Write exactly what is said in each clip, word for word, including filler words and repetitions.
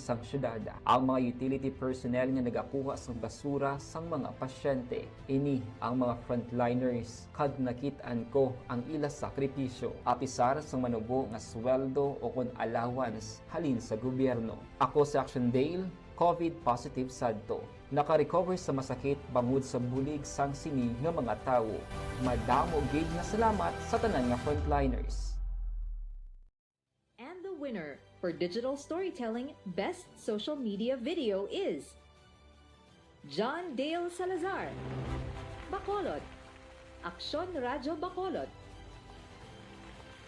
sang syudad, ang mga utility personnel nga nagakuha sang basura sang mga pasyente. Ini ang mga frontliners, kag nakit-an ko ang ila sakripisyo, apisar sang manubo nga sweldo o kon allowance halin sa gobyerno. Ako si Action Dale, COVID positive sadto. Naka-recover sa masakit bangod sa bulig sang sini nga mga tawo. Madamo gid nga salamat sa tanan nga frontliners. And the winner for Digital Storytelling Best Social Media Video is John Dale Salazar, Bacolod, Aksyon Radyo Bacolod,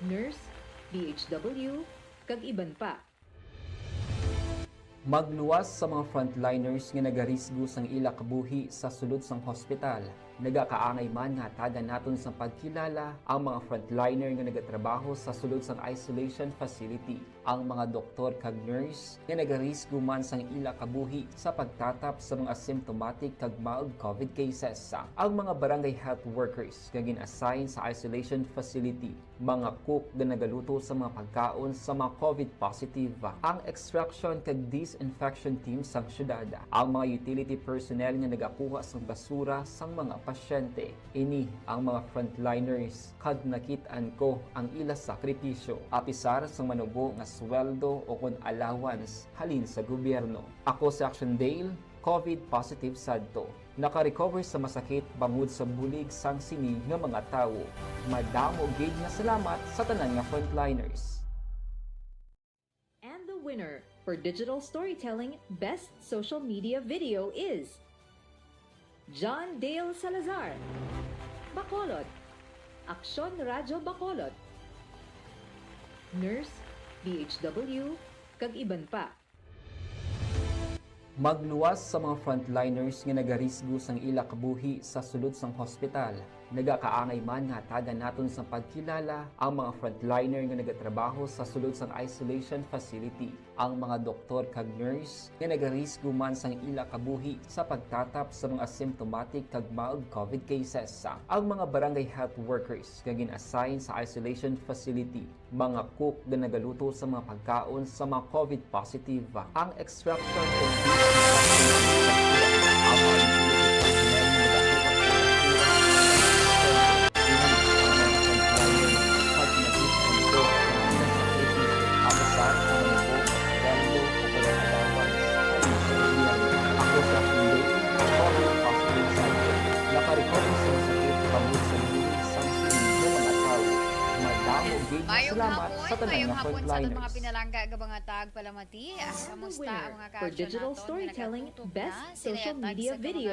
Nurse, D H W, kag iban pa. Magluwas sa mga frontliners nga nagarisgo sang ila kabuhi sa sulod sang hospital. Nagakaangay man nga hatagan naton sang pagkilala ang mga frontliner nga nagatrabaho sa sulod sang isolation facility, ang mga doktor kag nurse nga nagarisgo man sang ila kabuhi sa pagtatap sa mga symptomatic kag mild COVID cases, ang mga barangay health workers nga gin-assign sa isolation facility, mga cook nga nagaluto sa mga pagkaon sa mga COVID positive, ang extraction kag disinfection team sang syudad, ang mga utility personnel nga nagakuha sang basura sang mga pasyente. Ini ang mga frontliners, kag nakit-an ko ang ila sakripisyo, apisar sang manubo nga sweldo o kon allowance halin sa gobyerno. Ako si Action Dale, COVID positive sadto. Naka-recover sa masakit bangod sa bulig sang sini nga mga tawo. Madamo gid nga salamat sa tanan nga frontliners. And the winner for Digital Storytelling Best Social Media Video is John Dale Salazar, Bacolod, Aksyon Radyo Bacolod, Nurse, D H W, kag iban pa. Magluwas sa mga frontliners nga nagarisgo sang ila kabuhi sa sulod sang hospital. Nagakaangay man nga hatagan naton sang pagkilala ang mga frontliner nga nagatrabaho sa sulod sang isolation facility, ang mga doktor kag nurse nga nagarisgo man sang ila kabuhi sa pagtatap sa mga symptomatic kag mild COVID cases, ang mga barangay health workers nga gin-assign sa isolation facility, mga cook nga nagaluto sa mga pagkaon sa mga COVID positive, ang extraction kag disinfection, ang mga utility personnel nga nagakuha sa basura, ang mga frontliners, kag nakit-an ko ang ila sakripisyo, apisar sang manubo nga sweldo o kon allowance halin sa gobyerno. Ako si Action Dale, COVID positive sadto. Naka-recover sa masakit bangod sa bulig sang sini nga mga tawo. Madamo gid nga salamat sa tanan nga frontliners. Mayong hapon sa aton mga pinalangga nga mga tagpalamati. Kamusta ang mga ka-action naton nga nagatutok na? Sila yatag sa mga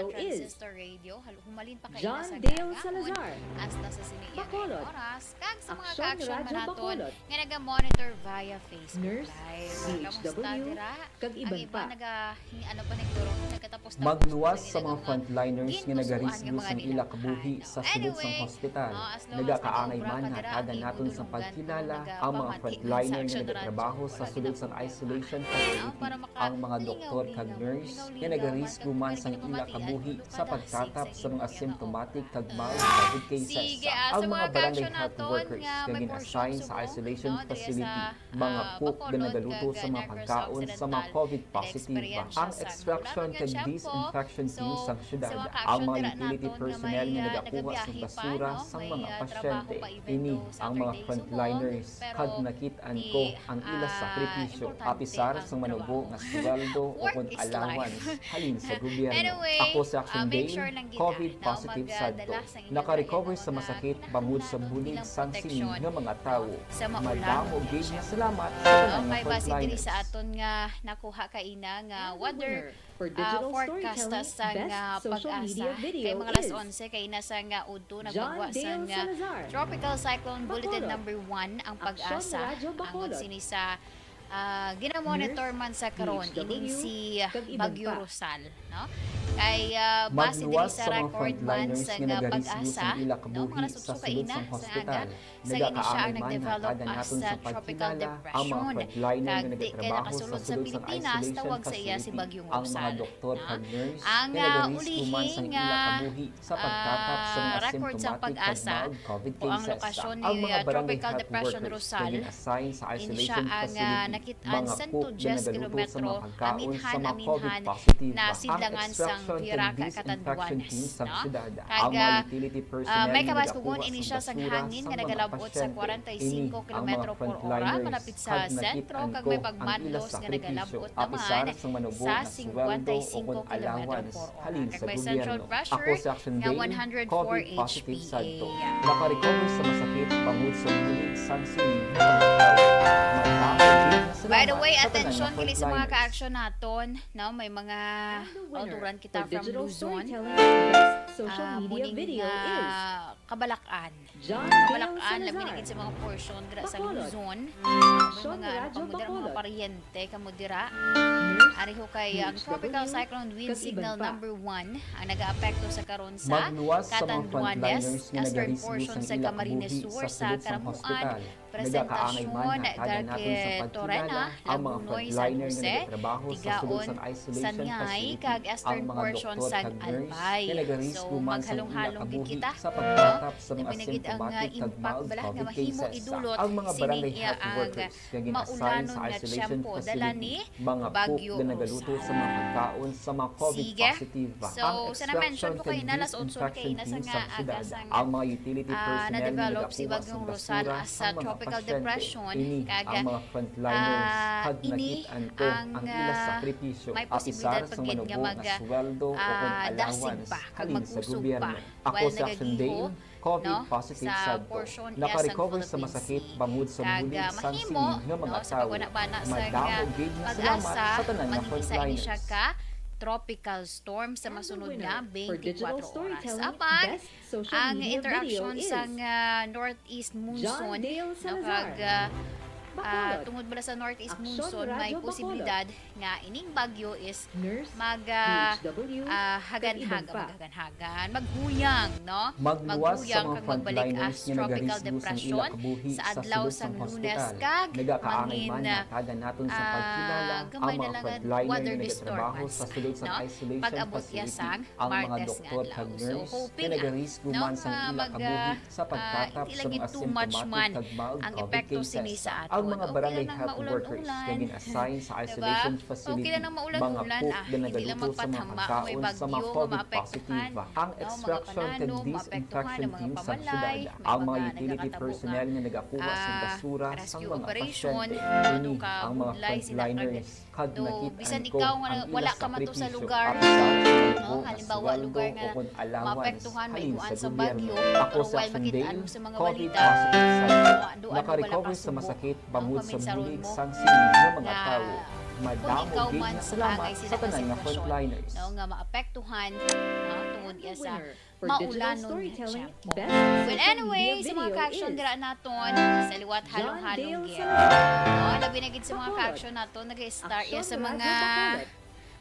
transistor radio, hal-, humalin pa kaina sa Dalagangon hasta sa sini nga oras, kag sa mga ka-action man naton nga naga-monitor via Facebook Live. Kamusta dira? Ang iba naga-, ano pa, nagturo, nagkatapos-tapos pa sa ila nga mga gintusoan nga mga ka-action. Magluwas sa mga frontliners nga nagarisgo sang ila kabuhi sa sulod sang hospital. Nagakaangay man nga hatagan naton sang pagkilala ang mga frontliner nga nagatrabaho sa sulod sang isolation facility, ang mga doktor kag nurse nga nagarisgo man sang ila kabuhi sa pagtatap sa mga symptomatic kag mild COVID cases, ang mga barangay health workers nga gin-assign sa isolation facility, mga cook nga nagaluto sa mga pagkaon sa mga COVID positive, ang extraction kag disinfection team sang syudad, ang mga utility personnel nga nagakuha sang basura sang mga pasyente. Ini ang mga frontliners, kag nakit-an ko ang ila sakripisyo, apisar sang manubo nga sweldo o kon allowance halin sa gobyerno. Ako si Action Dale, COVID positive sadto. Naka-recover sa masakit bangod sa bulig sang sini nga mga tawo. Madamo gid nga salamat sa tanan nga frontliners. Sa aton nga nakuha kaina nga weather, ah, forecast sang, ah, PAGASA. Kay mga alas onse kaina sang, ah, udto, naggwa sang, ah, Tropical Cyclone Bulletin number one ang PAGASA. Angod sini sa Ah, gina-monitor man sa karon ining si Bagyo Rosal, no? Kay, ah, base diri sa record man sa nga PAGASA, no, mga alas otso kaina sa aga, sa ini siya ang nag-develop as a tropical depression. Kag di kay nakasulod sa Pilipinas, tawag sa iya si Bagyong Rosal. Ang, ah, ulihi nga, ah, record sa PAGASA, ang lokasyon ni, ah, Tropical Depression Rosal, ini siya ang, ah, nakit-an sento diyes kilometro aminhan-aminhan na sidlangan sang Virac, Catanduanes, no? Kag, ah, may kabaskog ini siya sang hangin nga nagalab-ot sa kwarenta y singko kilometro por ora, malapit sa sentro, kag may pagmadlos nga nagalab-ot naman sa singkwenta y singko kilometro por ora. Kag may central pressure nga one hundred four H P A. Nakarecover sa masakit bangod sa bulig sang sining nga mga tawo. By the way, attention kini sa mga ka-action naton, no? May mga kauturan kita from Luzon. Ah, muning, ah, Kabalag-an. Kabalag-an, labi na gid sa mga portion dira sa Luzon. May mga, ano pa mo dira, mga paryente kamo dira. Ari ho kay ang Tropical Cyclone Wind Signal number one ang nagaapekto sa karon sa Catanduanes, eastern portion sa Camarines Sur, sa Caramuan, Presentacion, Garque Torena, Lagunoy, San Jose, Tigaon, Sanyay, kag eastern portion sang Albay. So, maghalong-halong gid kita, no? Labi na gid ang, ah, impact bala nga mahimo idulot sining iya ang maulanon nga tiyempo dala ni Bagyo Rosal. Sige. So, sa na-mention ko kaina, alas otso kaina sa nga aga sang, ah, na-develop si Bagyong Rosal as a tropical depression, kag, ah, ini ang, ah, may posibilidad pa gid nga mag, ah, dasig pa kag mag-usog pa while nagagiho, no, sa portion iya sang Philippine Sea. Kag, ah, mahimo, no, sa pagbanabana sa nga PAGASA, maging isa ini siya ka tropical storm sa masunod nga twenty-four oras. Apan, ang interaction sang, ah, northeast monsoon, no, kag, ah, ah, tungod bala sa northeast monsoon, may posibilidad nga ining bagyo is mag, ah, ah, haganhagan, maghaganhagan, maghuyang, no? Maghuyang kag magbalik as tropical depression sa adlaw sang Lunes kag mangin, ah, gamay na lang nga weather disturbance, no? Pag-abot iya sang Martes nga adlaw. So, hoping, ah, no, nga mag, ah, ah, hindi lagi too much man ang epekto sini sa aton. Okay lang nang maulan-ulan, diba? Okay lang nang maulan-ulan, ah, hindi lang magpatama may bagyo nga maapektuhan, no, mga pananom, maapektuhan ang mga pamalay, may mga nagatabo nga, ah, rescue operation, ano, kabudlay sila, grabe. Though, bisan ikaw nga wala ka man to sa lugar, no? Halimbawa, lugar nga maapektuhan, maiguan sa bagyo, pero while makit-an mo sa mga balita, duan-duan mo wala pang subo, no? Paminsaro mo nga kung ikaw man sa kaangay sina nga sitwasyon, no, nga maapektuhan, no, tungod iya sa maulanon nga tiyempo. Well, anyway, sa mga ka-action dira naton, sa liwat halong-halong gid. No, labi na gid sa mga ka-action naton, nag-start iya sa mga,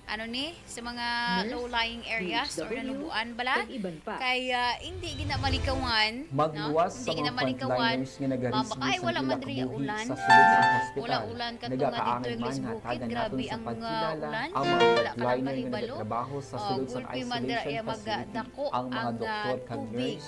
ano ni, sa mga low-lying areas or nanuboan bala. Kay, ah, hindi gid na malikawan, no? Hindi gid na malikawan. Mabaka ay wala man diri ulan. Wala ulan kato nga didto nga ginsa bukid. Grabe ang, ah, ulan. Wala ka lang kahibalo. Oh, gulpi man dira iya magdako ang, ah, tubig.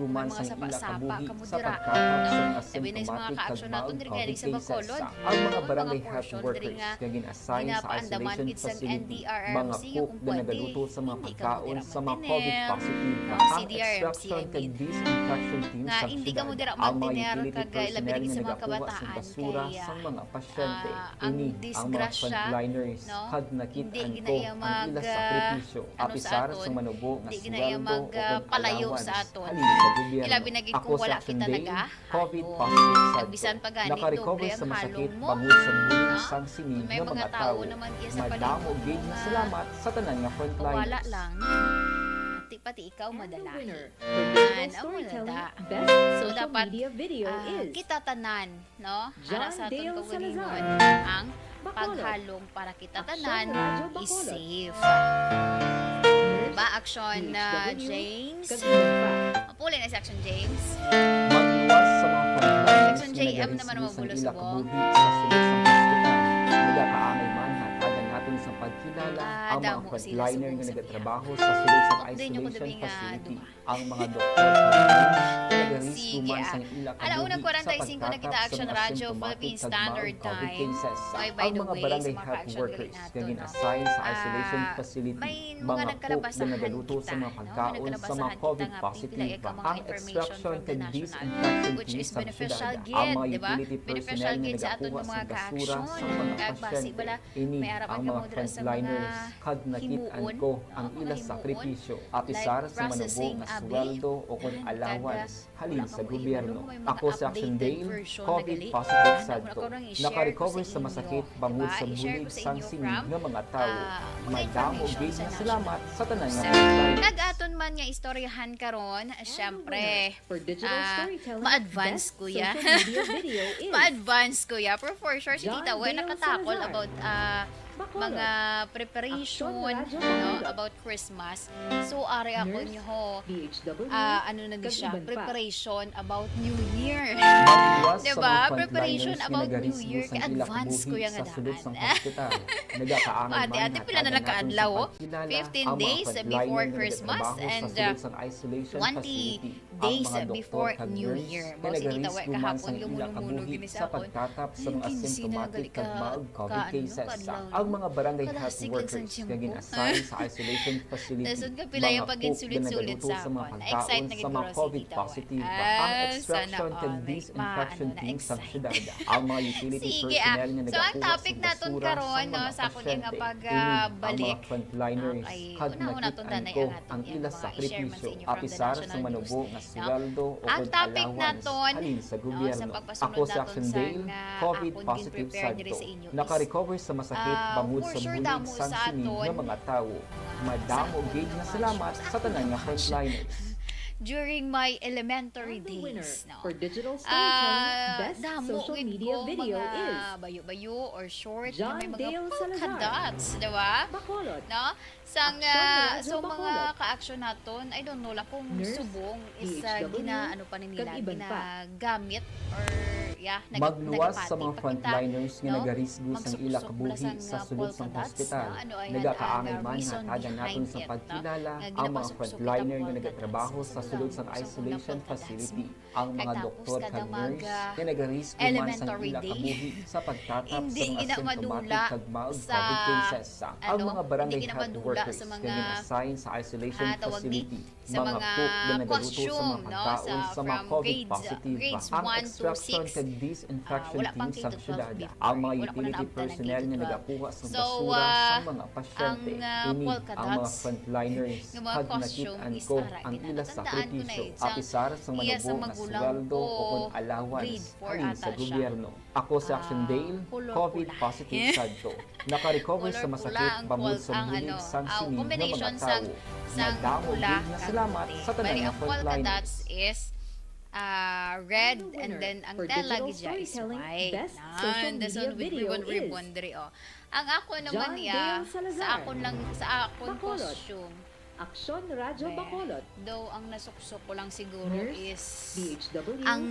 May mga sapa-sapa kamo dira, no? Labi na sa mga ka-action naton diri gani sa Bacolod, no? Mga portion diri nga ginapaandaman gid sang N D R R M C nga kung pwede, hindi kamo dira magtinel, no? C D R M C, I mean, nga hindi kamo dira magtinel kag labi na gid sa mga kabataan kay, ah, ang disgrasya, no? Hindi gid na iya mag, ah, ano sa aton, hindi gid na iya mag, ah, palayo sa aton. Ilabi na gid kung wala kita nagahalo. Kag bisan pa gani, doble ang halong mo, no? May mga tawo naman iya sa palibot mo nga wala lang, pati, pati ikaw madalahi. Yan ang maganda. So, dapat, ah, kita tanan, no? Ara sa aton kaugalingon ang paghalong para kita tanan is safe. Pa, Action, ah, James. Mapuli na si Action James. Magluwas sa mga frontliners Action nga J M nagarisgo naman ang sa mabulos ila ko. Kabuhi sa sulod sang hospital. Nagakaangay man, hatagan naton sa pagkilala Ah, ang mga damo sila frontliner nga subong sa nagatrabaho sa sulod sang Update niyo ko isolation dali nga facility. Duha. Ang mga doktor, nurse, nagarisgo Sige, man ah. sang ila Ala una kabuhi sa kwarenta y singko na kita, pagtatap sa Action mga Radyo, symptomatic Philippine kag Standard mild COVID Time. cases. Ay, by Ang the mga way, barangay sa mga health ka-action workers naton, nga no? gin-assign sa isolation Ah, facility, may mga mga cook nagkalabasahan na nagaluto kita, sa mga no? Nga pagkaon sa mga nagkalabasahan kita COVID nga positive. Pipila ka mga Ang information extraction from the kag national, disinfection which team is sa beneficial syudad. Ang gid, mga di ba? Utility Beneficial personnel nga gid sa aton nagakuha nga sang mga basura kaaksyon, sa mga kag basi pasyente. bala, Ini may ara ang man mga kamo dira sa mga frontliners, kag nakit-an himuon, ko no? ang Mga ila himuon, sakripisyo, like apisar sa manubo processing nga abi, sweldo o kon kada allowance halin wala sa kamo gobyerno. Ihibulong, may mga Ako si Action updated Dale, version na COVID gali. positive Ano, sad wala ko ko. nang i-share ko Nakarecover sa sa inyo, masakit di bangod ba? sa I-share bulig ko sa sang inyo sining from, nga mga tawo. ah, mga Madamo information gid sa nga national. salamat sa tanan nga Sa, frontliners. Kag aton man nga istoryahan karon, syempre, For digital ah, storytelling, ma-advance, best kuya. social media video is Ma-advance, kuya. Pero for sure, si John Tita Wen Dale nakatakol Salazar. about, ah, Bacolod. mga preparation, Aksyon Radyo no, Bacolod. about Christmas. So, ari ako Nurse, niyo ho, D H W, ah, ano na ni kag siya, iban pa. preparation about New Year. Magluwas sa Diba? mga Preparation frontliners nga about New nagarisgo Year. sang Kay ila advance, kabuhi kuya, nga sa sulod daan. sang hospital. Nagakaangay Ate, man, ate, pila na hatagan lang naton sa kaadlaw, oh? pagkilala Fifteen ang mga days before frontliners nga Christmas nagatrabaho sa and, sulod uh, sang isolation twenty facility. Ang days mga doktor before kag New nurse Year. nga Mao si Tita nagarisgo Wen man kahapon, sang ila gumulong-gulong kabuhi gini sa sa akon. pagtatap sa Yung mga quince na symptomatic nagkali kag ka, mild COVID ka, ano, cases. kadlaw, Ang no? mga barangay health Kalasig lang sa workers nga tiyempo. gin-assign sa isolation facility, Dason ka pila yung mga cook nga pag-insulit-sulit nagaluto sa sa mga akon. Na-excite pagkaon na sa gid mga guro si COVID Tita Wen. positive. Ang Ah, extraction sana kag all. May disinfection maano, team sa na-excite. syudad. Ang mga utility Sige, ah. personnel nga So, ang nagakuha topic sa naton basura karon, sa no, mga sa akon nga pasyente. pag, Ini ah, ang mga balik. frontliners Okay, kag unahon naton nakit-an tanay ko ang atong ang ila iyang mga i-share man sa sakripisyo, inyo from the apisar sa national news, manubo nga no? sweldo o Ang kon topic allowance naton, halin sa no, sa gobyerno. pagpasunod Ako si naton Action sang, Dale, ah, COVID akon positive gin-prepare sad diri ko. sa inyo is, Nakarecover sa masakit ah, bangod for sa sure, bulig damo sang sa sining nga aton, mga tawo. ah, Madamo sa aton gid nga nga salamat passion, sa sa tanan aton nga nga passion. frontliners. During my elementary I'm the winner days, no? for digital storytelling, Ah, best damo social gid media ko video mga is bayo-bayo or short na John may mga Dale polka Salazar. dots, di ba? Bacolod. No? Sang, Aksyon ah, Radyo so, mga Bacolod. ka-aksyon naton, I don't know lang kung Nurse, subong is, ah, D H W, gina-, ano pa ni nila, kag iban pa. ginagamit or, yeah, nag-, Magluwas sa nagapati mga pa kita, frontliners nga no? nagarisgo sang ila Magsuksok bala kabuhi sang, sa ah, sulod polka sang dots, hospital. no? Ano ay, Nagakaangay ah, man, reason hatagan naton behind sa it, no? pagkilala Nga ang mga ginapasuksok frontliners kita nga polka nagtrabaho dots, sa sulod sang nagsuksok isolation lang polka dots, facility. no? Ang mga Kag tapos doktor kada kag nurse maga nga nagarisgo man sang elementary ila day, kabuhi sa pagtatap sa hindi mga gina symptomatic madula kag mild sa, COVID cases. Ang ano, mga hindi barangay gina health madula workers sa nga mga, gin-assign sa isolation ah, tawag ni, facility, sa mga mga cook nga nagaluto sa mga costume, no, pagkaon sa sa mga from COVID grades, positive. grades Ang one to extraction six, kag ah, disinfection wala pang team K to sang twelve syudad. before. Ang mga Wala ko na utility naabtan ang personnel K to nga twelve. nagakuha sa So, basura ah, sa mga pasyente. ang, ah, Ini polka ang mga dots frontliners nga mga kag costume nakit-an is ko ara ang gid ila natandaan ko na sakripisyo, yun sa apisar sa iya sa manubo nga magulang sweldo ko, o kon allowance grade four halin sa ata siya. gobyerno. Ako si Action Ah, Dale, color COVID pula. positive sad ko. Nakarecover Color sa pula masakit ang bangod kol-, sa ang bulig ano, sang ah, sining nga combination mga sang, tawo. sang Madamo pula gid nga kag salamat puti. sa tanan Bali, nga ang polka frontliners. dots is, ah, red, And the and winner then ang for tela digital gid siya is storytelling, white. best social Nan, media dason with video ribbon-ribbon is diri, oh. Ang ako naman John niya, Dale Salazar, sa akon lang, sa akon Bacolod. costume. Aksyon Radyo Be. Bacolod. Though, ang nasuksok ko lang siguro Nurse, is D H W, ang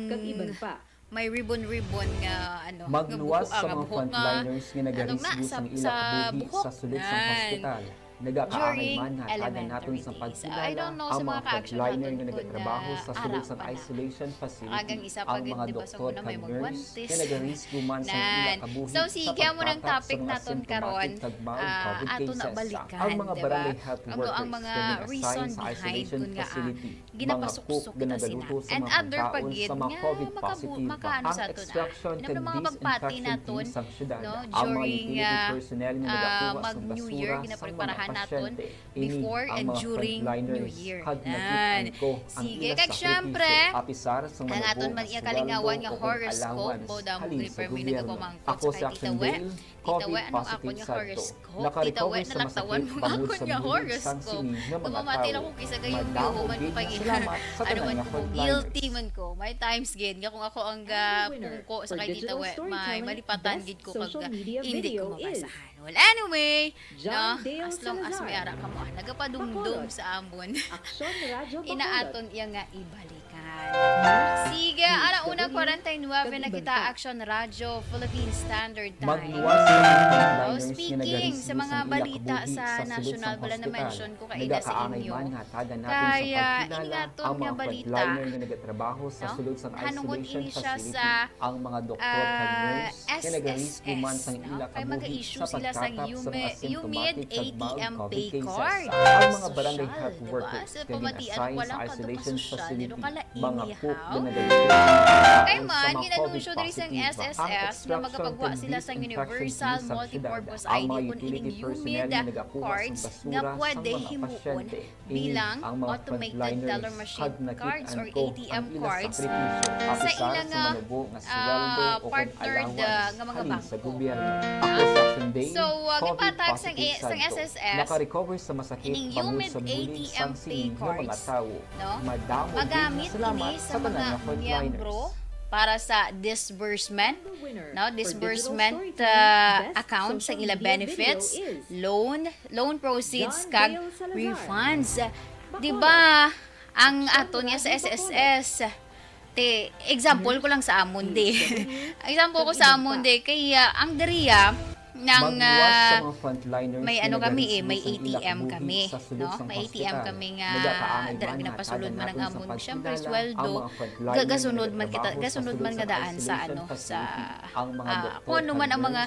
kag iban pa. may ribbon-ribbon nga, ano, nga Magluwas buhok, sa ah, nga mga buhok nga, frontliners nga ano nagarisgo na, sa, sang ila sa kabuhi buhok. sa sulod sang Nan. hospital. Nagakaangay During man, hatagan naton elementary sa days. pagkilala I don't know ang sa mga mga ka-action frontliner naton nga kung, nagatrabaho ah, sa sulod ara sang pa na. isolation facility. Agang isa pa Ang gid, mga di ba, sa doktor una may kag mga nurse guantes. nga nagarisgo man sa ila Nan. kabuhi So, sa sige, amo nang pagtatap sa topic mga naton symptomatic karon, kag mild ah, COVID ato na cases. balikan, Ang mga di ba? barangay health Ano ang workers mga nga gin-assign reason sa behind isolation kun nga, ah, facility, mga cook ginapasuksok nga kita sila. nagaluto sa And mga other pa pagkaon gid sa mga nga COVID makabu-, positive. makaano Ang sa aton, ah, extraction inam kag ng mga pagpati disinfection naton, team sang syudad, no, ang mga during, utility ah, personnel nga ah, nagakuha sang mag-New Year, basura sang mga ginapreparahan naton pasyente. Ini before ang and mga during New frontliners Year. kag Nan. nakit-an ko ang Sige, ila kag sakripisyo, syempre, apisar sa ang manubo aton man nga iya kalingawan sweldo nga o kon horoscope, allowance mo daw mo halin sa gani permi gobyerno. nagapamangkot Ako sa si Action Tita We. Dale, Tita We, COVID anong positive akon nga sad ko. horoscope? Tita Nakarecover We, sa nalaktawan masakit mo bangod akon sa nga bulig sang horoscope. sining nga mga Gumamati lang tawo. ko kaysa gayo Madamo man gid ko nga kay, salamat sa ano tanan man nga ko, frontliners. guilty man ko. May times gid nga kung ako ang And the winner gapuko sa for kay Tita digital We, may storytelling, malipatan best gid ko kag social media hindi video ko is mabasahan. Well, anyway, no, as long as may ara ka mo, ah, nagapadumdum sa amon. Ina aton iya nga ibalikan. Sige, ara una, forty-nine na kita, Action Radio, Philippine Standard Time. Magluwas sa mga frontliners nga nagarisgo sa mga balita sa national, wala na-mention ko kaina sa inyo. Kaya, ini nga aton nga balita, no? Hanungod ini siya sa ang mga doktor kag nurse nga nagarisgo man sang ila kabuhi sa pagkatap sa mga symptomatic kag mild COVID cases. Ang mga barangay health workers nga gin-assign sa isolation facility, mga cook nga nagaluto, kay man gin-anunsyo diri sang S S S nga magapagwa sila sang universal multipurpose I D kon ining humid cards nga pwede himuon bilang automated teller machine cards or A T M cards sa ila nga, ah, partnered, ah, nga mga bangko. So, ah, gipatag sang, sang S S S, ining humid A T M pay cards, no? Magamit ini sa mga miyembro para sa disbursement, no? Disbursement, ah, account sa ila benefits, loan, loan proceeds kag refunds. Di ba, ang aton nga sa S S S, te, example ko lang sa amon, di. Example ko sa amon, di, kay, ah, ang diriya, nang, ah, may ano kami, eh, may A T M kami, no? May A T M kami nga dira ginapasulod man ang amon, syempre, sweldo, ga-, gasunod man kita, gasunod man nga daan sa, ano, sa, ah, kung ano man ang mga,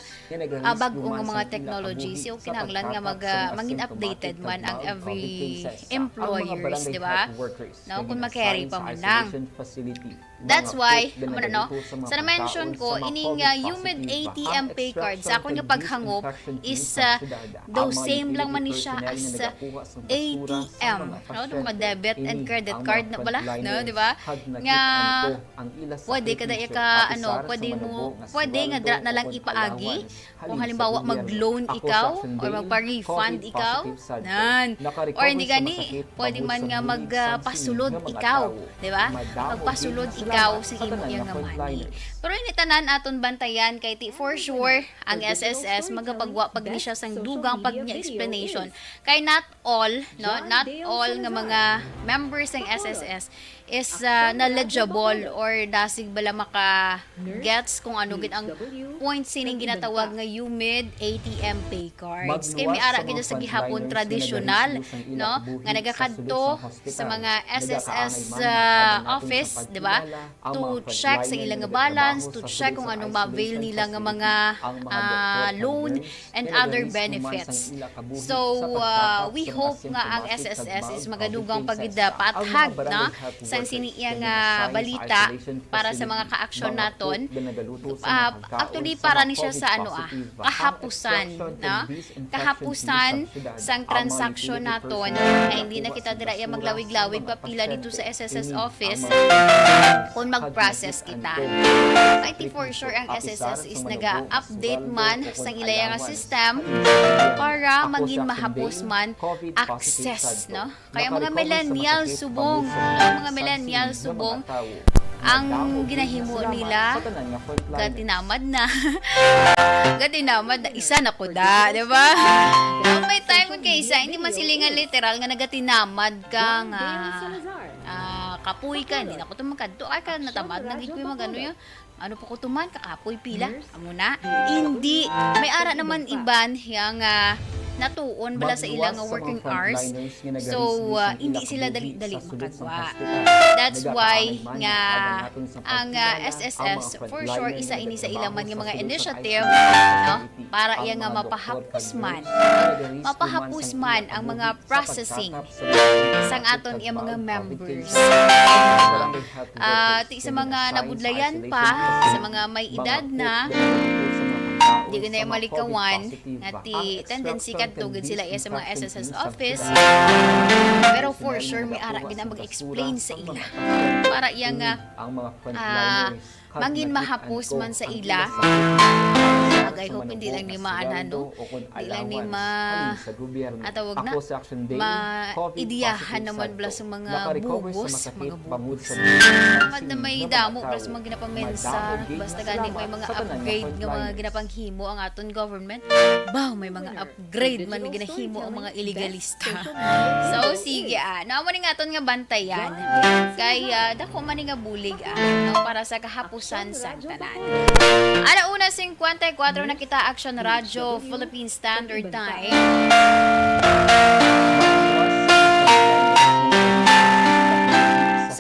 ah, bag-o nga mga technology. So, kinahanglan nga mag-, ah, mangin updated man ang every employers, di ba? No, kung makarry pa man lang. That's why, amo na, no? Sa na-mention ko, ining, ah, humid A T M pay card, sa akon nga paghangop is, ah, daw same lang man ni siya as A T M, no? Itong mga debit and credit card na bala, no? Di ba? Nga pwede ka da ka, ano, pwede mo, pwede nga dira na lang ipaagi. Kung halimbawa, mag-loan ikaw or magpa-refund ikaw, nan. Or hindi gani, pwede man nga magpasulod ikaw, di ba? Magpasulod ikaw sa imo iya nga money. Pero ini tanan aton bantayan kay ti for sure ang S S S magapagwa pa gani siya sang dugang pag niya explanation. Kay not all, no? Not all nga mga members sang S S S is, ah, knowledgeable or dasig bala maka-gets kung ano gid ang point sining ginatawag nga humid A T M pay cards. Kay may ara gid sa gihapon tradisyonal, no, nga nagakadto sa mga S S S, ah, office, di ba? To check sa ila nga balance, to check kung ano ma-avail nila nga mga, ah, loan and other benefits. So, uh, we hope nga ang S S S is magadugang pagidapaathag na sang sini iya nga balita para sa mga kaaksyon naton. Uh, actually, para ni siya sa ano, ah, kahapusan, no? Kahapusan sang transaksyon naton, nga hindi na kita dira iya maglawig-lawig papila dito sa S S S office kung mag-process kita. Kay ti for sure ang S S S is naga-update man sang ila nga system para mangin mahapos man access, no? Kaya mga millennial subong, no? Mga millennial subong, ang ginahimo nila, gatinamad na. Gatinamad na, isa na ko da, di ba? Ang may time kay isa, hindi man silingan literal nga nagatinamad ka nga, ah, kapoy ka, hindi na ko to magkadto. Ay, ka natamad na gid ko yung mag-ano yun. Ano pa ko to man, kakapoy pila? Amo na. Hindi. May ara naman iban yang, ah, natuon bala sa ilang working hours. So, ah, hindi sila dali-dali makagwa. That's why nga ang, ah, S S S for sure isa ini sa ila man nga mga initiative, no? Para iya nga mapahapos man, mapahapos man ang mga processing sang aton iya mga members. Ah, ti sa mga nabudlayan pa, sa mga may edad na, di ko na malikawan nga ti tendency kadto gid sila iya sa mga S S S office. Pero for sure, may ara gid na mag-explain sa ila. Para iya nga, ah, mangin mahapos man sa ila. I hope hindi lang ni maanhan, no? Di lang ni ma-, ah, tawag na, maidiyahan naman bala sa mga bugos, mga bugos. Samad na may damo bala sa mga ginapamensa, basta gani may mga upgrade nga mga ginapanghimo ang aton government. Ba, may mga upgrade man nga ginahimo ang mga illegalista. So, sige, ah, no, amo ni nga aton nga bantayan. Kay, ah, dako man ni nga bulig, ah, no, para sa kahapusan sang tanan. Ala una singkwenta y kuwatro na kita, Action Radio, Philippine Standard Time.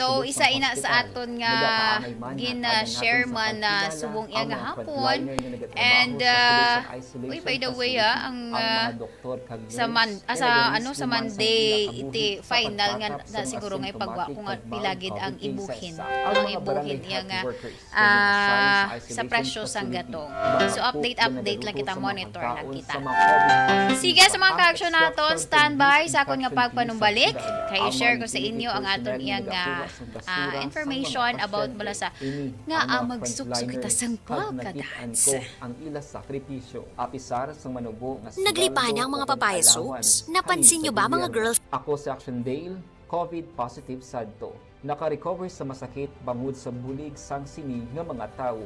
So, isa ina sa aton nga gin-share man na subong iya nga hapon. And, ah, uy, by the way, ah, ang, ah, sa Mon-, ah, sa, ano, sa Monday, iti final nga na siguro nga ipagwa ko nga pila gid ang ibuhin. Ang ibuhin niya nga, ah, sa presyo sang gatong. So, update, update lang kita, monitor lang kita. Sige, sa mga ka-action naton, standby sa akon nga pagpanumbalik. Kay i-share ko sa inyo ang aton iyang, ah, ah, information about bala sa nga ang magsuksok kita sang pagkadance. Ang ila sakripisyo, apisar sang manubo nga Naglipana ang mga papaya soaps. Napansin niyo ba, mga girls? Ako si Action Dale, COVID positive sad to. Naka-recover sa masakit bangod sa bulig sang sini nga mga tawo.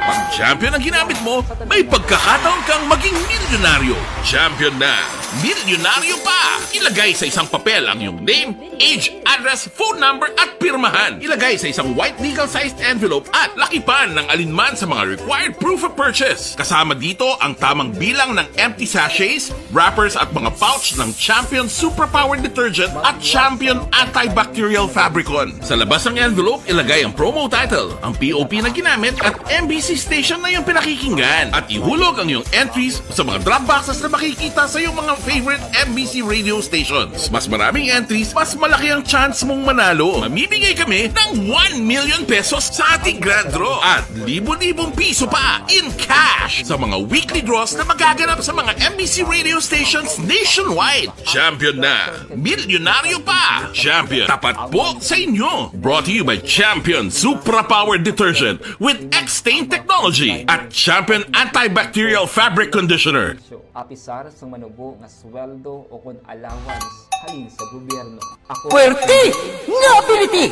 Pang Champion ang ginamit mo, may pagkakataon kang maging milyonaryo. Champion na, milyonaryo pa! Ilagay sa isang papel ang iyong name, age, address, phone number, at pirmahan. Ilagay sa isang white legal-sized envelope at lakipan ng alinman sa mga required proof of purchase. Kasama dito ang tamang bilang ng empty sachets, wrappers, at mga pouch ng Champion Superpower Detergent at Champion Antibacterial Fabricon. Sa labas ng envelope, ilagay ang promo title, ang P O P na ginamit, at M B C station na iyong pinakikinggan. At ihulog ang iyong entries sa mga drop boxes na makikita sa iyong mga favorite M B C radio stations. Mas maraming entries, mas malaki ang chance mong manalo. Mamimigay kami ng one million pesos sa ating grand draw at libo-libong piso pa in cash sa mga weekly draws na magaganap sa mga M B C radio stations nationwide. Champion na, milyonaryo pa. Champion, tapat po sa inyo. Brought to you by Champion Supra Power Detergent with X-Stain Technology at Champion Antibacterial Fabric Conditioner. Apisar sang manubo nga sweldo o kon allowance halin sa gobyerno. Ako Puwerte nga ability!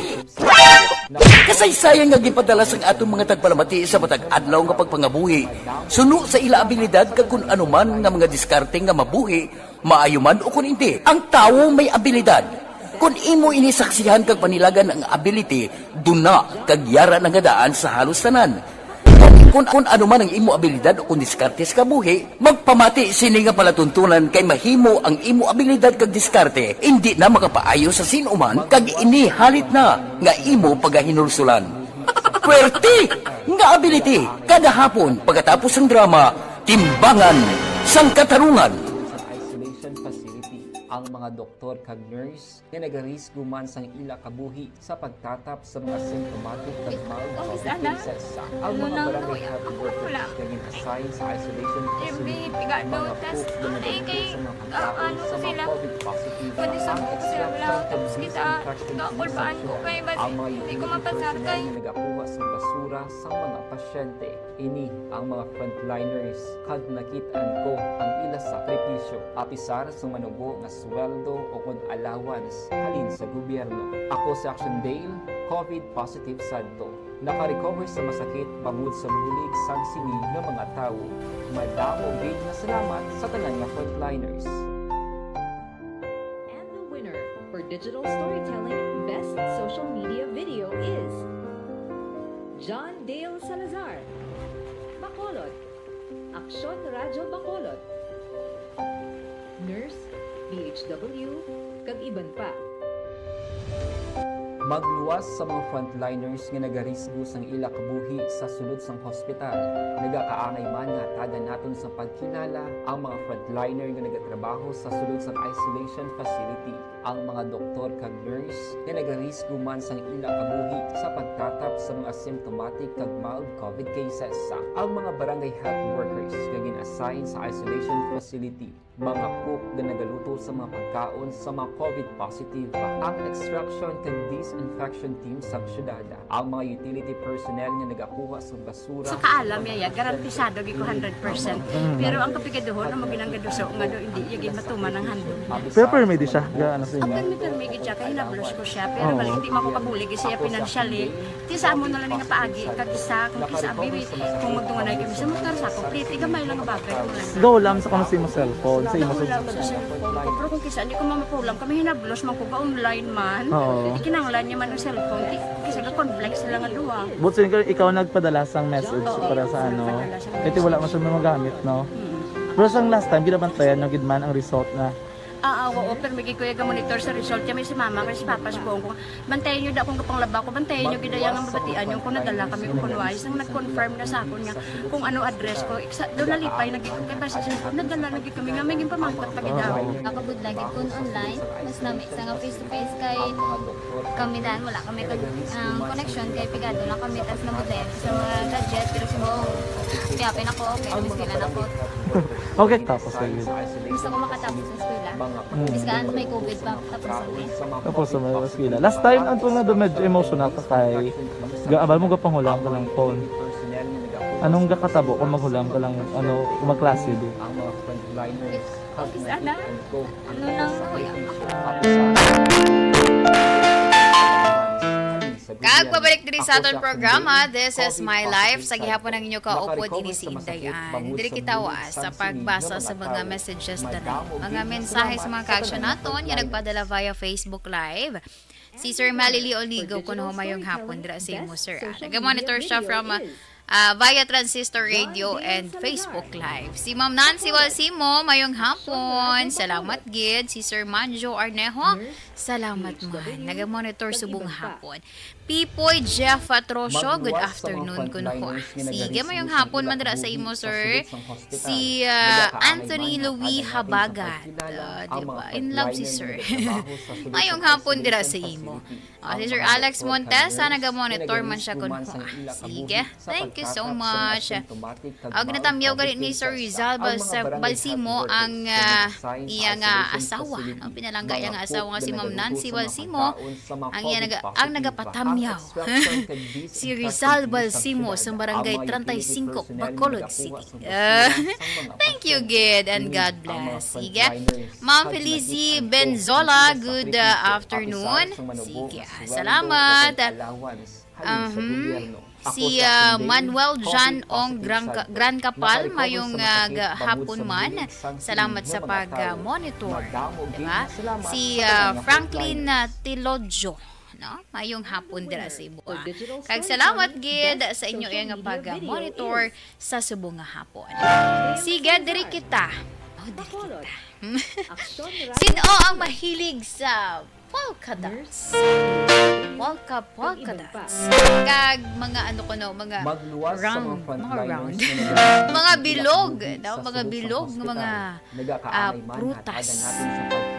Kasaysayan nga ginpadala sang aton mga tagpalamati sa matag adlaw nga pagpangabuhi, suno sa ila abilidad kag kun ano man nga mga diskarte nga mabuhi, maayo man o kun indi. Ang tawo may abilidad. Kun imo ini saksihan kag panilagan ang ability, duna kag yara na nga daan sa halos tanan. Kun, kun ano man ang imo abilidad o kun diskarte sa kabuhi, magpamati sini nga palatuntunan kay mahimo ang imo abilidad kag diskarte indi na makapaayo sa sin-o man kag ini halit na nga imo pagahinulsulan. Puwerte nga ability kada hapon pagkatapos sang drama, Timbangan sang Katarungan. Sa isolation facility ang mga doktor kag nurse nga nagarisgo man sang ila kabuhi sa pagtatap sa mga symptomatic kag mild COVID cases. Ang mga barangay health workers nga gin-assign sa isolation facility, mga cook nga nagaluto sa mga pagkaon sa mga COVID positive, ang extraction kag disinfection sa syudad, ang mga unit nga nagakuha sa basura sa mga pasyente. Ini ang mga frontliners, kag nakit-an ko ang ila sakripisyo. Apisar sang manubo nga sweldo o kon allowance halin sa gobyerno. Ako si Action Dale, COVID positive sad to. Naka-recover sa masakit bangod sa bulig sang sini nga mga tawo. Madamo gid nga salamat sa tanan nga frontliners. And the winner for Digital Storytelling Best Social Media Video is John Dale Salazar, Bacolod, Aksyon Radyo Bacolod, Nurse, D H W, kag iban pa. Magluwas sa mga frontliners nga nagarisgo sang ila kabuhi sa sulod sang hospital. Nagakaangay man nga hatagan naton sa pagkilala ang mga frontliner nga nagatrabaho sa sulod sang isolation facility, ang mga doktor kag nurse nga nagarisgo man sang ila kabuhi sa pagtatap sa mga symptomatic kag mild COVID cases, ang mga barangay health workers nga gin-assign sa isolation facility, mga cook nga nagaluto sa mga pagkaon sa mga COVID positive, ang extraction kag dis- Disinfection team sa syudad. Ang mga utility personnel nga nagakuha sa basura. Sa kaalam niya, ya, garantisado gid ko hundred percent. Mm. Pero ang kapigaduhon, ang maginanggaduso nga do, hindi iya gid matuman ang handog. Pero permi di siya, ga, ano sa Ang inyo? Permi, permi gid siya, kay hinablos ko siya. Pero Oo. Balik, di man ko kabulig siya financially. Ti sa amo na lang nga paagi, kag isa, kung kisa, abi, kung magtunganay kami sa motor, sa complete, gamay lang nga bagay, wala na. Go lang sa kung sa imo cellphone, sa imo Ako lang sa cellphone ko. Pero kung kisa, di ko mamapulang, kami hinablos man ko, ga-online man. Oo. Ikinanglan niya man ang cellphone, ti, kisa ga-conflict sila nga duha. But since ikaw nagpadala sang message Oo, para sa ano, nagpadala sang kaya wala message. Masyadong magamit, no? Mm. Pero sang last time, ginabantayan nyo gid man ang result na Ah, ah, oo, pero may gid ko iya ga-monitor sa result. Kami si mama, kay si papa, si buong ko. Bantayan nyo da akong gapanglaba ko, bantayan nyo gid iya nga mabatian nyo kung nadala kami o kung wala. Isang nag-confirm na sa akon nga kung ano address ko. Iksa, doon nalipay na gid ko kay basta sa cellphone, nadala na gid kami nga may ginpamangkot pa gid ako. Nakabudlay gid kun online, mas nami sa nga face to face kay kami dan wala kami kag ang connection kay pigado lang kami tas nabudlayan sa mga gadget pero si Bong, kaya pinako okay, mas kailan ako. Okay, tapos na yun. Gusto ko makatapos sa eskwela. Mm. Bis ka, ano, may covid pa, tapos na. Tapos na may eskwela. Last time, ang tunga doon medyo emotional ka kay ga-, abal mo gapanghula ang kalang phone. Anong gakatabo kung maghula ang kalang, ano, kung magklase di? Ang mga frontliners. Okay, sana. Ano lang, kuya? Kag pabalik diri sa aton programa, This is My Life. Sa gihapon ang inyo kaupod, ini si Inday Ann. Diri kita wa sa pagbasa sa mga messages danay. Mga mensahe sa mga kaaksyon naton nga nagpadala via Facebook Live. Si Sir Malili Oligo, kuno mayong hapon dira sa imo, sir. Ah, nag-monitor siya from, ah, ah, via Transistor Radio and Facebook Live. Si Ma'am Nancy Walsimo, mayong hapon. Salamat gid. Si Sir Manjo Arnejo, salamat man. Naga-monitor subong hapon. Pipoy Jeff Atrocio, good afternoon kuno. Sige, mayong hapon man dira sa imo, sir. Si, ah, Anthony Louis Habagat. Ah, di ba? In love si sir. Mayong hapon dira sa imo. Ah, si Sir Alex Montesa, naga-monitor man siya kuno. Sige, thank you so much. Ag natamyaw gani ni Sir Rizal Bal-, Balsimo ang, ah, iya nga asawa. Ang pinalangga iya nga asawa nga si Ma'am Nancy Balsimo, ang iya naga-, ang nagapatamyaw. Si Rizal Balsimo sa Barangay treinta y cinco, Bacolod City. Ah, thank you, gid, and God bless. Sige. Ma'am Felicie Benzola, good, ah, afternoon. Sige, salamat. Um, si, ah, Manuel John Ong Gran-, Gran Capal, mayong, ah, ga-, hapon man. Salamat sa pag, ah, monitor. Diba? Si, ah, Franklin, ah, Tilodjo, no? Mayong hapon dira sa imo, ah. Kag salamat gid sa inyo nga pag, ah, monitor sa subong nga hapon. Sige, diri kita. Oh, diri kita. Sino ang mahilig sa polka dots? Polka, polka dots. Kag mga ano ko, no, mga round, mga round. Mga bilog, no? Mga bilog, mga, ah, prutas.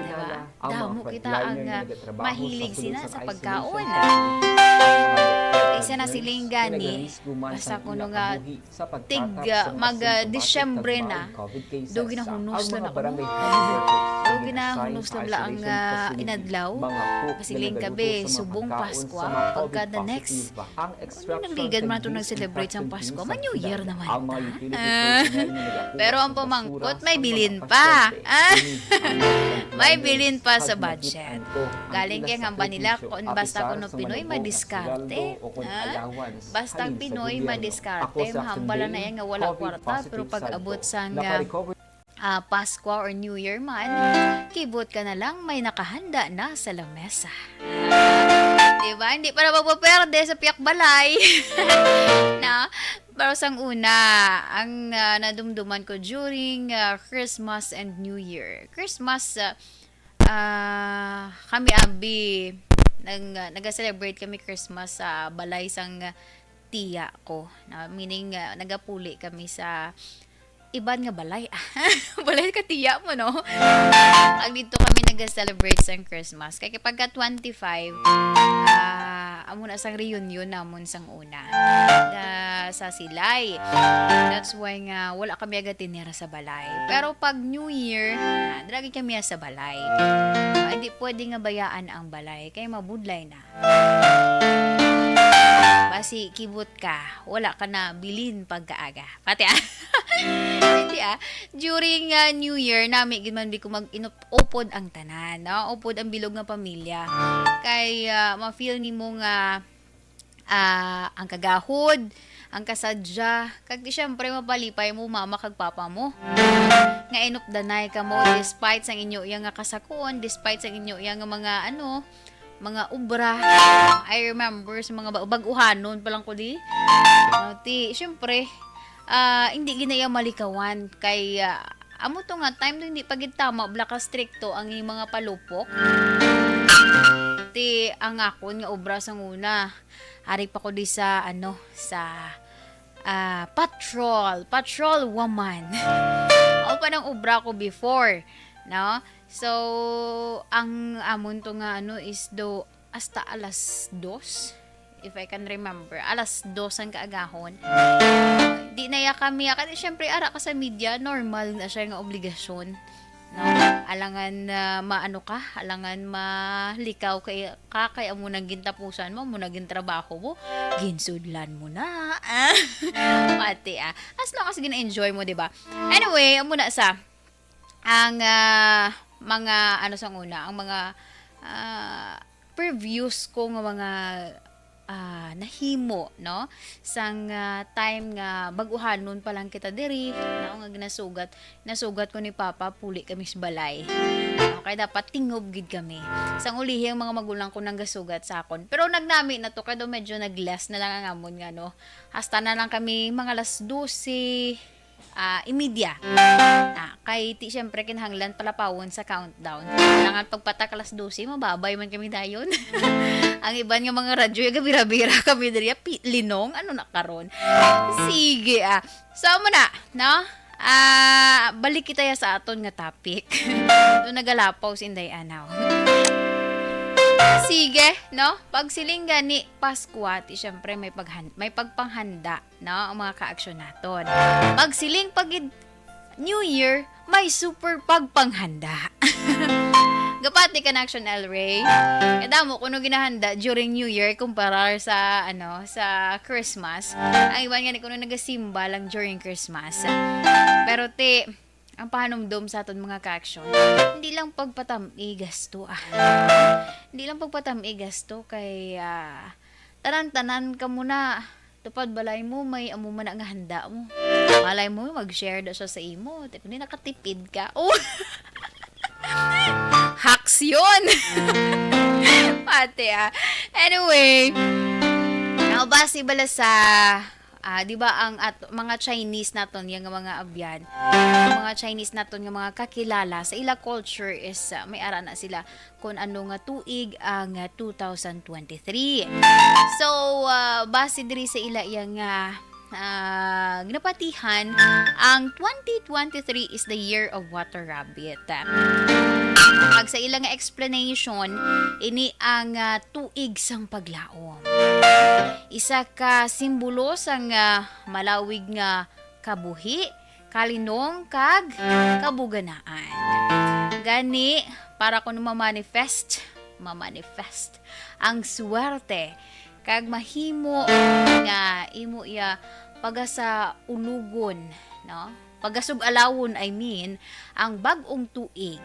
Diba? Damo kita ang, ah, mahilig sina sa pagkaon. Isa na si Linggani. Basta kuno nga tig, ah, mag, ah, Disyembre na, do ginahunos lang ako. Do ginahunos lang la ang, ah, inadlaw. Kasi lang gabi, subong Pasko, pagka the next, nagligad man ito nag-celebrate sa Pasko, ma New Year naman ta. Ah, pero ang pamangkot, may bilin pa. Ah, may bilin pa sa budget. Galing kay hamba nila, kung basta kuno Pinoy, madiskarte. Ah, basta Pinoy, madiskarte. Mahambal na yan nga wala kwarta, pero pag abot sa nga, ah, Pasko or New Year man, kibot ka na lang, may nakahanda na sa lamesa. Diba? Hindi pa na magpaperde sa piyak balay. Na, pero sang una, ang, ah, nadumduman ko during, ah, Christmas and New Year. Christmas, ah, ah, kami abi, nag-, ah, naga-celebrate kami Christmas sa balay sang tiya ko. Na, meaning, ah, nagapuli kami sa iban nga balay. Balay ka tiya mo, no? Pag dito kami nag-celebrate sang Christmas. Kaya pagka twenty-five, ah, amo na sang reunion namon sang una. Na, sa silay. That's why nga wala kami agatinira sa balay. Pero pag New Year, na, dira gid kami sa balay. Ah, hindi pwede nga bayaan ang balay kay mabudlay na. Basi kibot ka, wala ka na bilin pagkaaga. Pati ah. Hindi ah. During ah, New Year, nami gid man bi ko mag-inupod ang tanan, no? Upod ang bilog nga pamilya. Kay ah, ma-feel nimo nga ah, ang kagahod, ang kasadya, kag di syempre mapalipay mo mama kag papa mo. Nga inupdanay ka mo despite sang inyo iya nga kasakon, despite sang inyo iya nga mga ano, mga obra. I remember sa mga ba- bag-uhanon pa lang ko di. Ah, ti, syempre, ah, hindi gid na iya malikawan kay ah, amo to nga time do hindi pa gid tama bala ka strikto ang iyang mga palupok. Ti ang akon nga obra sang una, ari pa ko di sa ano, sa ah, patrol, patrol woman. Ako pa nang obra ko before, no? So, ang amon to nga ano is do hasta alas dos, if I can remember, alas dos ang kaagahon. Di na ya kami, ah, kasi syempre ara ka sa media, normal na siya nga obligasyon. No? Alangan na maano ka, alangan malikaw kay ka, kay amo nang gintapusan mo, amo nang gintrabaho mo, ginsudlan mo na. Ah, pati ah. As long as gina-enjoy mo, di ba? Anyway, amo na sa ang ah, mga ano sang una, ang mga ah, previous ko nga mga ah, nahimo, no? Sang ah, time nga bag-uhanon pa lang kita diri, no? Nga ginasugat, nasugat ko ni Papa, puli kami sa balay. Okay, dapat tingob gid kami. Sang ulihi ang mga magulang ko nang gasugat sa akon. Pero nagnami na to, kay daw medyo nag-less na lang ang amon nga, no? Hasta na lang kami mga alas dose, ah, imedya. Ah, kay ti, syempre, kinahanglan palapawon sa countdown. Kailangan pagpatak alas dose, mababay man kami dayon. Ang iban nga mga radyo, gabira-bira kami diri, pi-, linong, ano na karon? Sige, ah. So, amo na, no? Ah, balik kita ya sa aton nga topic. Doon nagalapaw si Inday Anaw. Sige, no? Pagsiling gani Paskwa, ti, syempre, may paghan-, may pagpanghanda, no? Ang mga kaaksyon naton. Pagsiling pag New Year, may super pagpanghanda. Gapati ka na, Action El Rey. Kadamo kuno ginahanda during New Year kumparar sa, ano, sa Christmas. Ang iban gani kuno nagasimba lang during Christmas. Pero ti, ang pahanumdom sa aton mga ka-action, hindi lang pagpatam-i gasto, ah. Hindi lang pagpatam-i gasto kay, ah, tanan-tanan ka muna. Tupad balay mo, may amo man na nga handa mo. Malay mo, mag-share daw siya sa imo. Te, kundi nakatipid ka. Oh! Hacks yun! Pati, ah. Anyway, now, base bala sa, ah, di ba, ang at, mga Chinese naton, yung mga abyan, mga Chinese naton, yung mga kakilala, sa ila culture is, ah, may ara na sila kung ano nga tuig ang, ah, two thousand twenty-three. So, ah, base diri sa ila iya nga, ah, ginapatihan, ang twenty twenty-three is the year of water rabbit. Pag sa ila nga explanation, ini ang, ah, tuig sang paglaom. Isa ka simbolo sang, ah, malawig nga kabuhi, kalinong, kag kabuganaan. Gani, para kuno ma-manifest, ma-manifest ang swerte, kag mahimo nga imo iya pagasaulogon, no? Pagasug-alawon, I mean, ang bag-ong tuig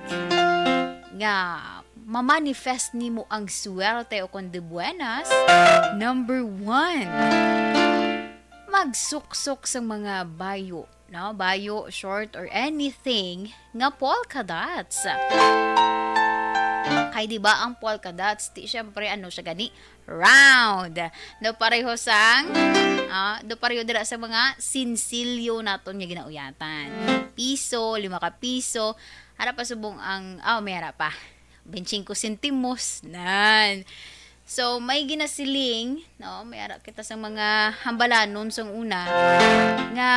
nga ma-manifest nimo ang swerte o kon de buenas, number one, magsuksok sa mga bayo, no? Bayo, short, or anything nga polka dots. Kay di ba ang polka dots, ti, syempre, ano siya gani? Round. Do pareho sang, ah, do pareho dira sa mga sinsilyo naton nga ginauyatan. Piso, lima ka piso, ara pa subong ang, oh, may ara pa. Bentsinko sentimos, nan. So, may ginasiling, no? May ara kita sa mga hambalanon sang una nga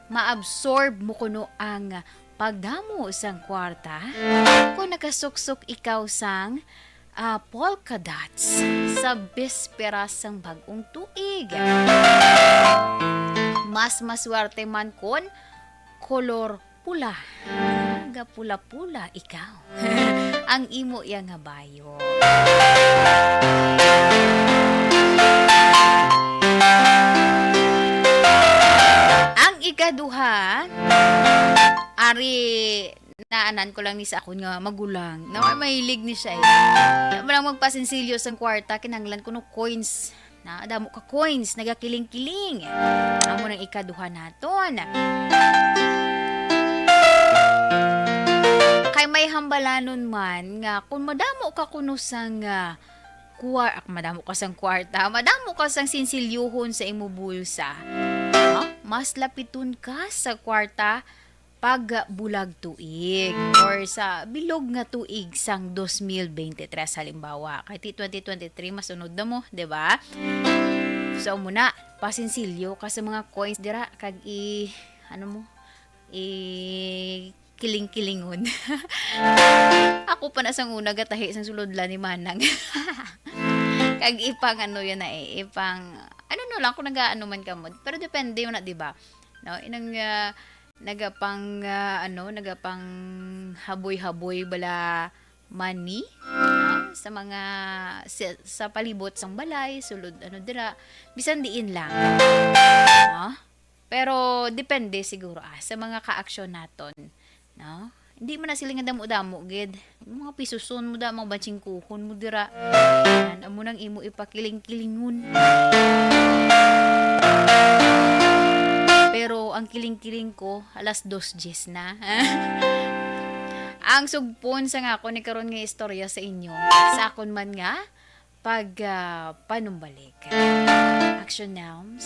maabsorb mo kuno ang pagdamo sang kwarta kung nakasuksok ikaw sang, ah, polka dots sa bispera sang bag-ong tuig. Mas maswerte man kon kolor pula. Gapula-pula ikaw. Ang imo iya nga bayo. Ang ikaduha, ari, naanan ko lang ni sa akon nga magulang. Na mahilig ni siya eh. Wala magpasinsilyo sang kwarta, kinahanglan ko no coins. Na, damo ka coins, nagakiling-kiling. Amo nang ikaduha naton. Kay may hambalanon man nga kung madamo ka kuno sang, ah, kwar-, ah, madamo ka sang kwarta, madamo ka sang sinsilyohon sa imo bulsa, ah, mas lapiton ka sa kwarta pag bulag tuig or sa bilog nga tuig sang dos mil bente tres, halimbawa. Kay ti twenty twenty-three, masunod na mo, di ba? So, muna, pasinsilyo ka sa mga coins dira, kag i-, ano mo, i-kiling-kilingon. Ako pa na sang una gatahi sang sulod la ni Manang. Kag ipang ano yun na eh, ipang, ano no lang kung nagaano man ka mo. Pero depende yun na, di ba? No, inang, ah, nagapang, ah, ano, nagapang haboy-haboy bala money, no? Sa mga, sa, sa palibot sang balay, sulod, ano, dira, bisan diin lang. No? Pero depende siguro, ah, sa mga kaaksyon naton, no? Hindi man na sila nga damo-damo gid. Mga pisuson mo da, mga batsingkuhon mo dira. Yan, amo nang imo ipakiling-kilingon. Pero ang kiling-kiling ko, alas dos diyes na. Ang sugpon sa nga ako ni karon nga istorya sa inyo, sa akon man nga pag, ah, panumbalik. Action Nouns.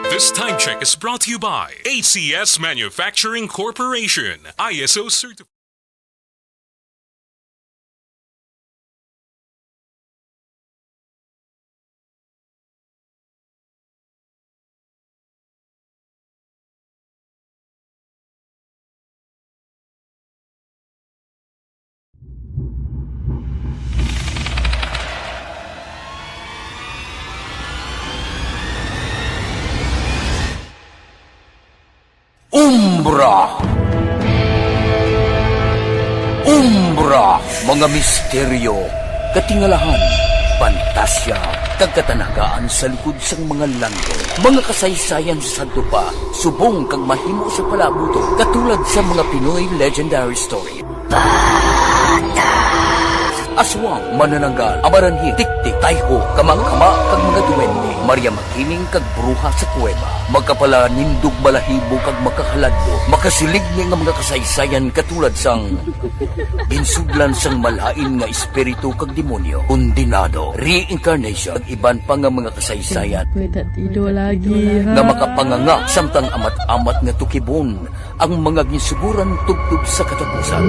This time check is brought to you by A C S Manufacturing Corporation, I S O certified. Umbra. Umbra, mga misteryo, katingalahan, pantasya, kag katanagaan sa likod sang mga landong. Mga kasaysayan sa sadto pa, subong kag mahimo sa palaabuton, katulad sa mga Pinoy legendary story. Aswang, manananggal, amaranhil, tiktik, tayho, kamakama, kag mga duwende. Maria Makiling kag bruha sa kuweba. Makapalanindog balahibo kag makahaladlok. Makasiling ni nga mga kasaysayan katulad sang ginsudlan sang malain nga espiritu kag demonyo, kondenado, reincarnation, kag iban pa nga mga kasaysayan Pwede ido lagi, ha? nga makapanganga samtang amat-amat nga tukibon ang mga ginsuguran tubtob sa katapusan.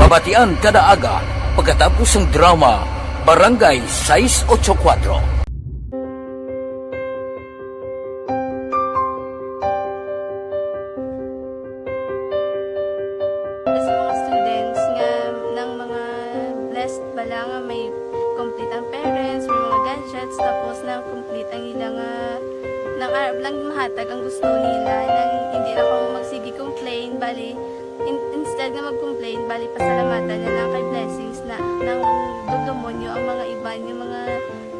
Mabatian kada aga pagkatapos sang drama Barangay sais ocho kuwatro. Sa mga students nga, nang mga blessed bala nga may complete ang parents, may mga gadgets, tapos nang complete ang ila nga, nang arab lang mahatag ang gusto nila, nang hindi na ko magsige complain, bali, in-, instead nga mag-complain, bali, pasalamatan na lang kay blessings na, nang dugdumonyo ang mga iban, yung mga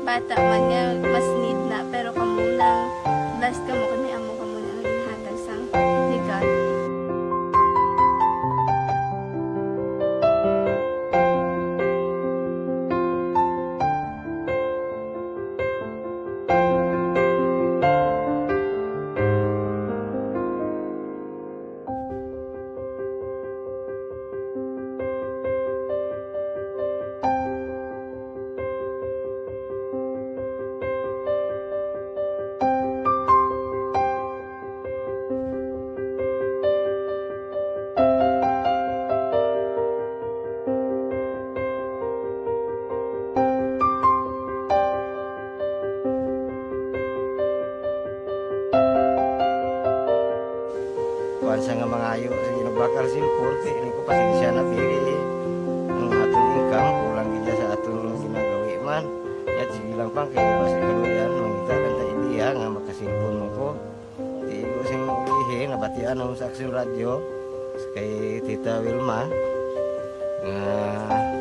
bata man nga mas need na, pero kamo nang blessed kamo kay may amo kamo na nga ginhatag sang legal. Kuwan sa nga mangayo sa ginagbakal sa cellphone, kay ini ko pasensya na, pero ang aton income, kulang gid sa aton ginagawi man. Yat, sige lang ko Kay basi kaluoy-an, mangita lang ta idea nga makasilpon man ko. Di ko sing ulihi, nabatian ako sa Aksyon Radyo, kay Tita Wilma, nga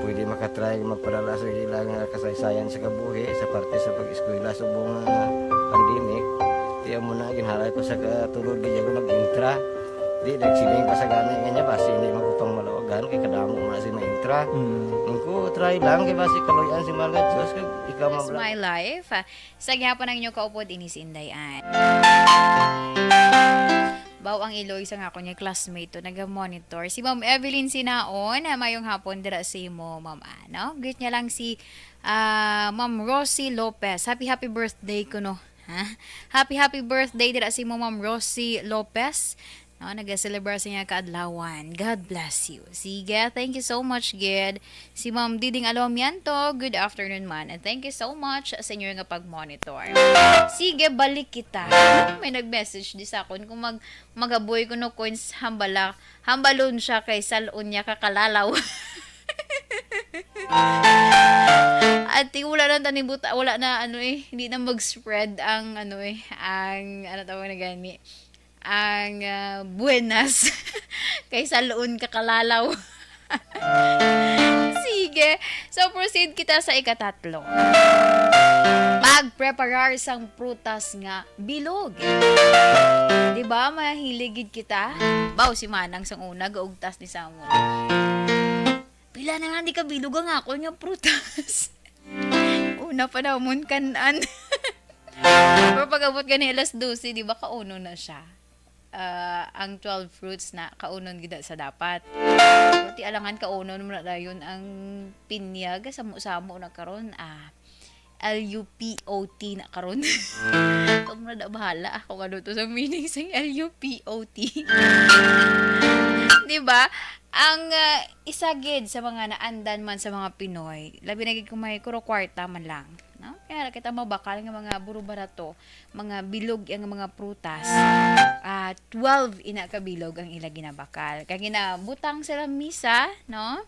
pwede makatry magpadala sa ila nga kasaysayan sa kabuhi sa parte sa pag-eskwela subong nga pandemic. Di amo na, ginhalay ko sa katulod, di ako nag-intra. Di, nagsiling pa sa gani nga niya, basi hindi magupang malawagan, kay kadamo mo na si maintra. Mm. Ang ko, try lang, kay basi kaluoy-an si Mahal nga Diyos, kag ikaw, It's Ma'am, my life. Sa gihapon ang inyo kaupod, ini si Inday Ann. Baw ang iloy sa nga akon nga classmate to, naga-monitor. Si Ma'am Evelyn Sinaon, ah, mayong hapon dira sa imo, Ma'am Ann, no? Greet niya lang si, ah, Ma'am Rosie Lopez. Happy, happy birthday kuno. Ha? Happy, happy birthday dira sa imo, Ma'am Rosie Lopez. No, nagaselebrar sa iya kaadlawan. God bless you. Sige, thank you so much, gid. Si Ma'am Diding Alomianto, good afternoon, man. And thank you so much sa inyo nga pag-monitor. Sige, balik kita. May nag-message di sa akon kung mag magaboy kuno coins, hambala, hambalon siya kay salon niya kakalalaw. At wala na tani buta, wala na, ano, eh, hindi na mag-spread ang, ano, eh, ang, ano tawag na gani, ang, ah, buenas. Kay salon kakalalaw. Sige. So, proceed kita sa ikatatlo. Pagpreparar sang prutas nga bilog. Di ba, mahilig gid kita? Baw, si Manang sang una, gaugtas ni Samuel. Pila na nga di ka bilog ang akon nga prutas. Una pa namon kan-an. Pero pag-abot gani alas dose, di ba, kaunon na siya? Ah, ang twelve fruits na kaunon gid sa dapat. Pati alangan kaunon mo na dayon ang pinya, gasamo-samo na karon, ah, L U P O T na karon. Kung na da bahala ako kung ano to sa meaning sa L U P O T. Di ba? Ang, ah, isa gid sa mga naandan man sa mga Pinoy, labi na gid kung may kuro kwarta man lang, no? Kaya kita mabakal nga mga buro-barato, mga bilog yang mga prutas. Ah, twelve ina ka bilog ang ila ginabakal. Kaya ginabutang sa lamisa, no?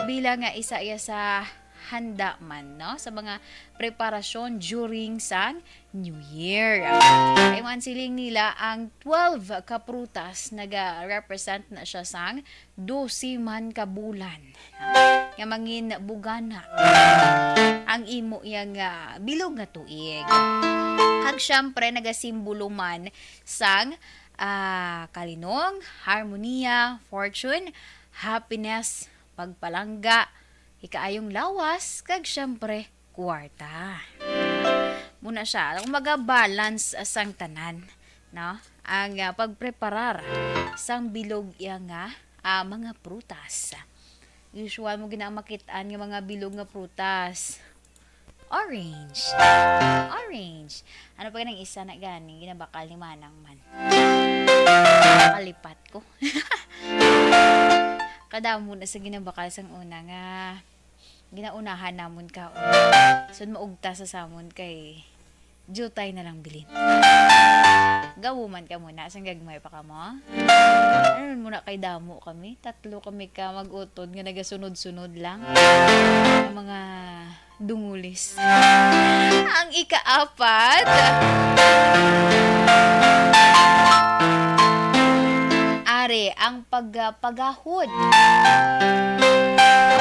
Bilang nga isa iya sa handa man, no? Sa mga preparasyon during sang New Year. Kay man siling nila, ang twelve ka prutas naga-represent na siya sang dose man ka bulan nga mangin bugana ang imo iya nga bilog nga tuig. Kag syempre, nagasimbolo man sang, ah, kalinong, harmonia, fortune, happiness, pagpalangga, ikaayong lawas, kag syempre, kwarta. Muna siya, kumbaga balance sang tanan, no? Ang, ah, pagpreparar sang bilog iya nga, ah, mga prutas. Usual mo gina makit-an nga mga bilog nga prutas. Orange. Orange. Ano pa nang isa na gani, ginabakal ni Manang man? Kalipat ko. Kadamo na sa ginabakal sang una nga ginaunahan namon ka. Sun maugta sa samon kay jutay na lang bilin. Gawo man ka muna, sang gagmay pa ka mo. Ano muna kay damo kami? Tatlo kami ka mag-utod nga nagasunod-sunod lang. Ang mga dungulis. Ang ikaapat, are, ang pag-, pagahod.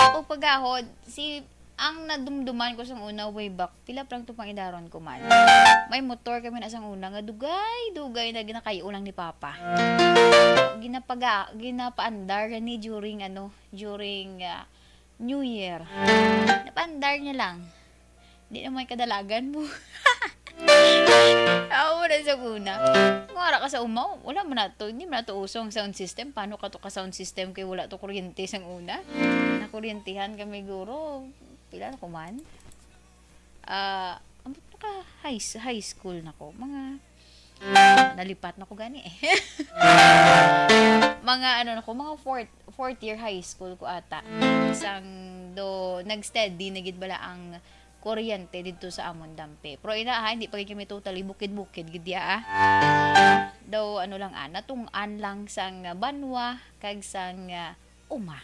Ang pagahod, si, ang nadumduman ko sa una, way back, pila pa lang to pang idaron ko man. May motor kami na sang una nga dugay-dugay na ginakayo lang ni Papa. Ginapaga-, ginapaandar ni during, ano, during, ah, New Year. Napandar niya lang. Di na may kadalagan mo. Ako na sa una. Kung ara ka sa uma, wala man na to. Hindi man na to uso ang sound system. Paano ka to ka sound system kay wala to kuryente sang una? Nakuryentehan kami guro. Pila na ko man? Ah, ambot na ka high, high school na ko. Mga nalipat na ko gani eh. Mga ano na ko, mga fourth, fourth year high school ko ata. Sang do, nag-steady na gid bala ang kuryente didto sa amon dampe. Pero ina ha, hindi pa gid kami totally bukid-bukid gid ya, ah. Daw ano lang, ah, natungod lang sang banwa kag sang, ah, uma.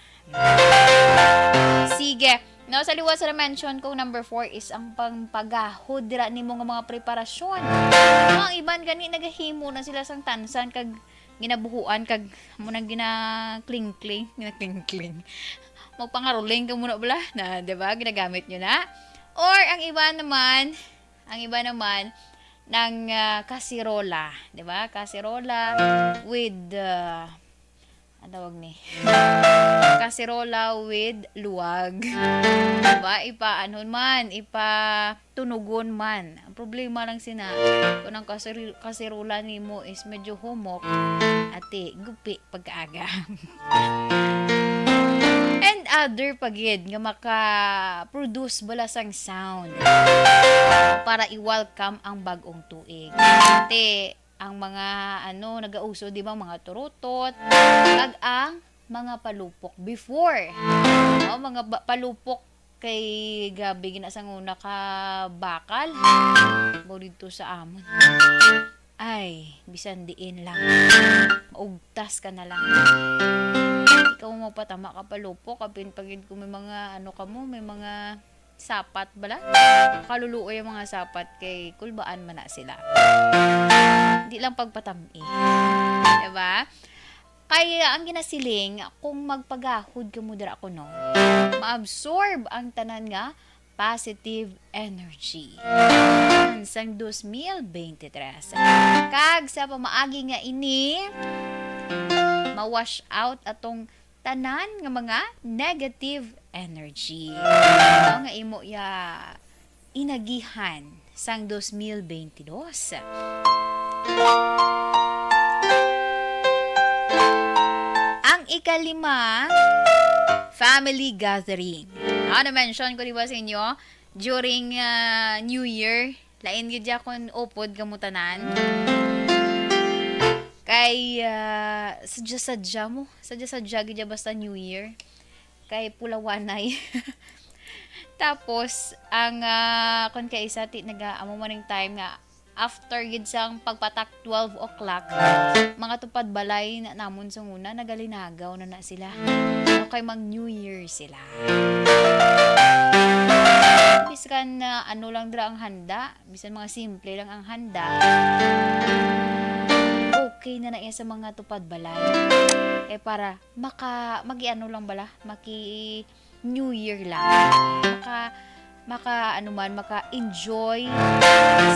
Sige. No, sa liwat sa na-mention kong number four is ang pangpagahod dira nimo nga mga preparasyon. No, ang iban gani nagahimo na sila sang tansan kag ginabuhuan kag mo nang ginaklingkling, ginaklingkling. Magpangaruling ka muna bala na, di ba? Ginagamit nyo na. Or ang iba naman, ang iba naman ng ah, kasirola, di ba? Kasirola with ah, ang tawag ni kasirola with luwag. Di ba? Ipaanhon man, ipatunugon man. Ang problema lang sina, kung ang kasir- kasirola nimo is medyo humok, ati, gupi pagkaaga. And other pa gid nga maka-produce bala sang sound para i-welcome ang bag-ong tuig. Ati, ang mga, ano, nagauso, di ba, mga turutot, kag ang mga palupok before. O, mga ba- palupok kay gabi gina sang una ka bakal. Bo didto sa amon. Ay, bisan diin lang. Maugtas ka na lang. Ikaw mo patama ka palupok, apin pa gid kung may mga, ano ka mo, may mga sapat bala. Kaluluoy ang mga sapat kay kulbaan man na sila. Di lang pagpatami. Diba? Kaya ang ginasiling, kung magpagahod ka mo dira kuno, maabsorb ang tanan nga positive energy sang dos mil bente tres. Kag sa pamaagi nga ini, ma-wash out atong tanan nga mga negative energy, no, nga imo ya inagihan sang dos mil bente dos. Ang ikalima, family gathering. Ah, na-mention ko, di ba, sa inyo, during ah, New Year, lain gid ya kon upod kamo tanan. Kay ah, sadya-sadya mo, sadya-sadya gid ya basta New Year. Kay pulawanay. Tapos, ang ah, kon kay isa, ti naga amo man ang time nga after gid sang pagpatak twelve o'clock, mga tupad balay na namon sa una, nagalinagaw na na sila. Okay, mag New Year sila. Biskan na ano lang dira ang handa, bisan mga simple lang ang handa, okay na na iya sa mga tupad balay. Eh, para maka, mag-ano lang bala, maki New Year lang. Maka, maka, ano man, maka-enjoy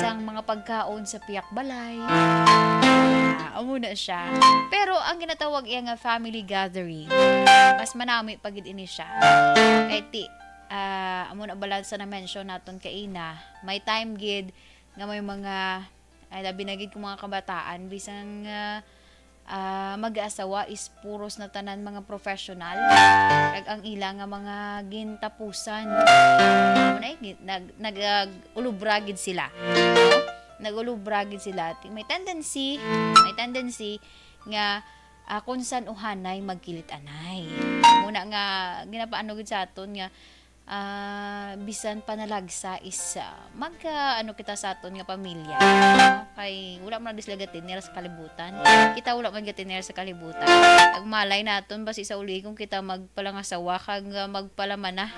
sang mga pagkaon sa piyak balay. Ah, amo na siya. Pero ang ginatawag iya nga family gathering, mas manami pa gid ini siya. Kay ti, ah, amo na bala sa na-mention naton kaina, may time gid nga may mga, ay, labi na gid kung mga kabataan, bisan nga ah, mag-aasawa is puros na tanan mga professional. Kag ang ila nga mga gintapusan, amo na, eh, gin- nag, nag, ah, ulubra gid sila. No? Nag-ulubra gid sila. Ti- May tendency, may tendency nga ah, kung san uhanay magkilit anay. Muna nga ginapaano gid sa aton nga ah, bisan panalagsa is ah, mag ah, ano kita sa aton nga pamilya, no? Kay wala man na sila gatinir sa kalibutan. Kita wala man gatinir sa kalibutan. Ang malay naton basi sa uli kung kita magpalangasawa kag ah, magpalamana,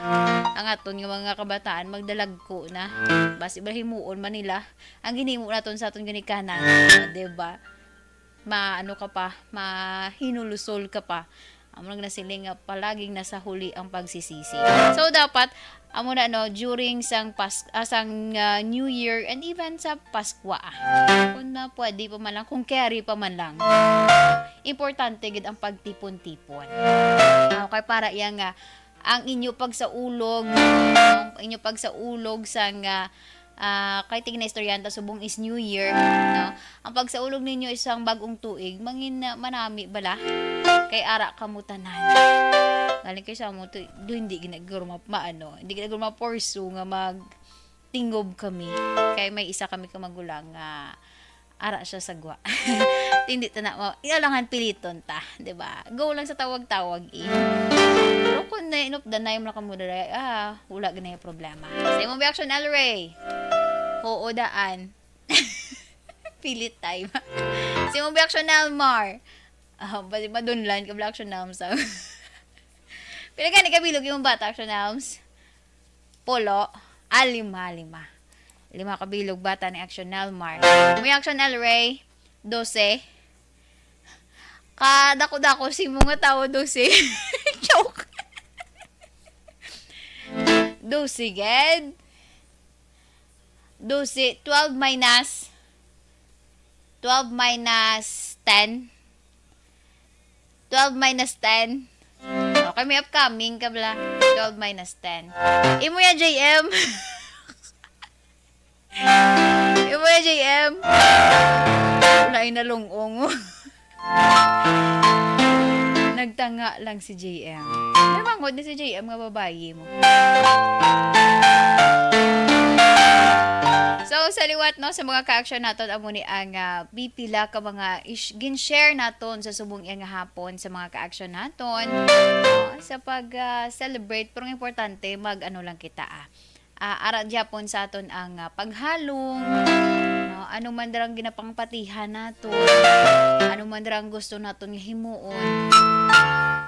ang aton nga mga kabataan magdalagko na. Basi ba himuon man nila ang ginhimo naton sa aton ginikanan, di ba? Ma-, ano ka pa, mahinulusol ka pa. Amo nang nasiling nga palaging nasa huli ang pagsisisi. So, dapat, amo na, no, during sang Pas-, ah, sang ah, New Year and even sa Paskwa, ah, kung na pwede pa man lang, kung carry pa man lang, importante gid ang pagtipon-tipon. Ah, okay, para iya nga ang inyo pagsaulog, ang inyo pagsaulog sang ah, ah, kay tingin na istoryahan ta subong is New Year, no? Ang pagsaulog ninyo isang bag-ong tuig, mangin ah, manami bala. Kay ara kamo tanan. Galing kay sa amo to, do hindi ginaguro ma, maano, hindi ginaguro maporso nga mag tingob kami. Kay may isa kami ka magulang nga ara siya sa gwa. Hindi ta na, ma-, alangan piliton ta, di ba? Go lang sa tawag-tawag, eh. Pero kung na-inupdan na yung mga kamura, ah, wala ganay problema. Sa imong reaction, El Rey? Oo, daan. Pilit time. Sa imong reaction, Elmar? Ah, bali madunlan ka reaction na sa. Pila gani ka bilog imong bata, Action Alms? Pulo. Ah, lima, lima. Lima ka bilog bata ni Action Almar. Mo Action Al Ray, dose. Kadako-dako si mga tao, dose. Joke. Dose, ged. Dose, twelve minus, twelve minus ten. Twelve minus ten. Okay, may upcoming ka bala. Twelve minus ten. Imo ya, J M. Imo ya, J M. Wala ay nalungong. Nagtanga lang si J M. May manghod ni si J M nga babayi mo. So, sa liwat, no, sa mga ka-action naton, amo ni ang, ah, pipila ka mga ish-, gin-share naton sa subong iya nga hapon sa mga ka-action naton. No, sa pag, ah, celebrate, pero ang importante, mag-ano lang kita, ah. Ah, ara gyapon sa aton ang, ah, paghalong, no? Ano man dirang ginapangpatihan naton, ano man dirang gusto naton nga himuon,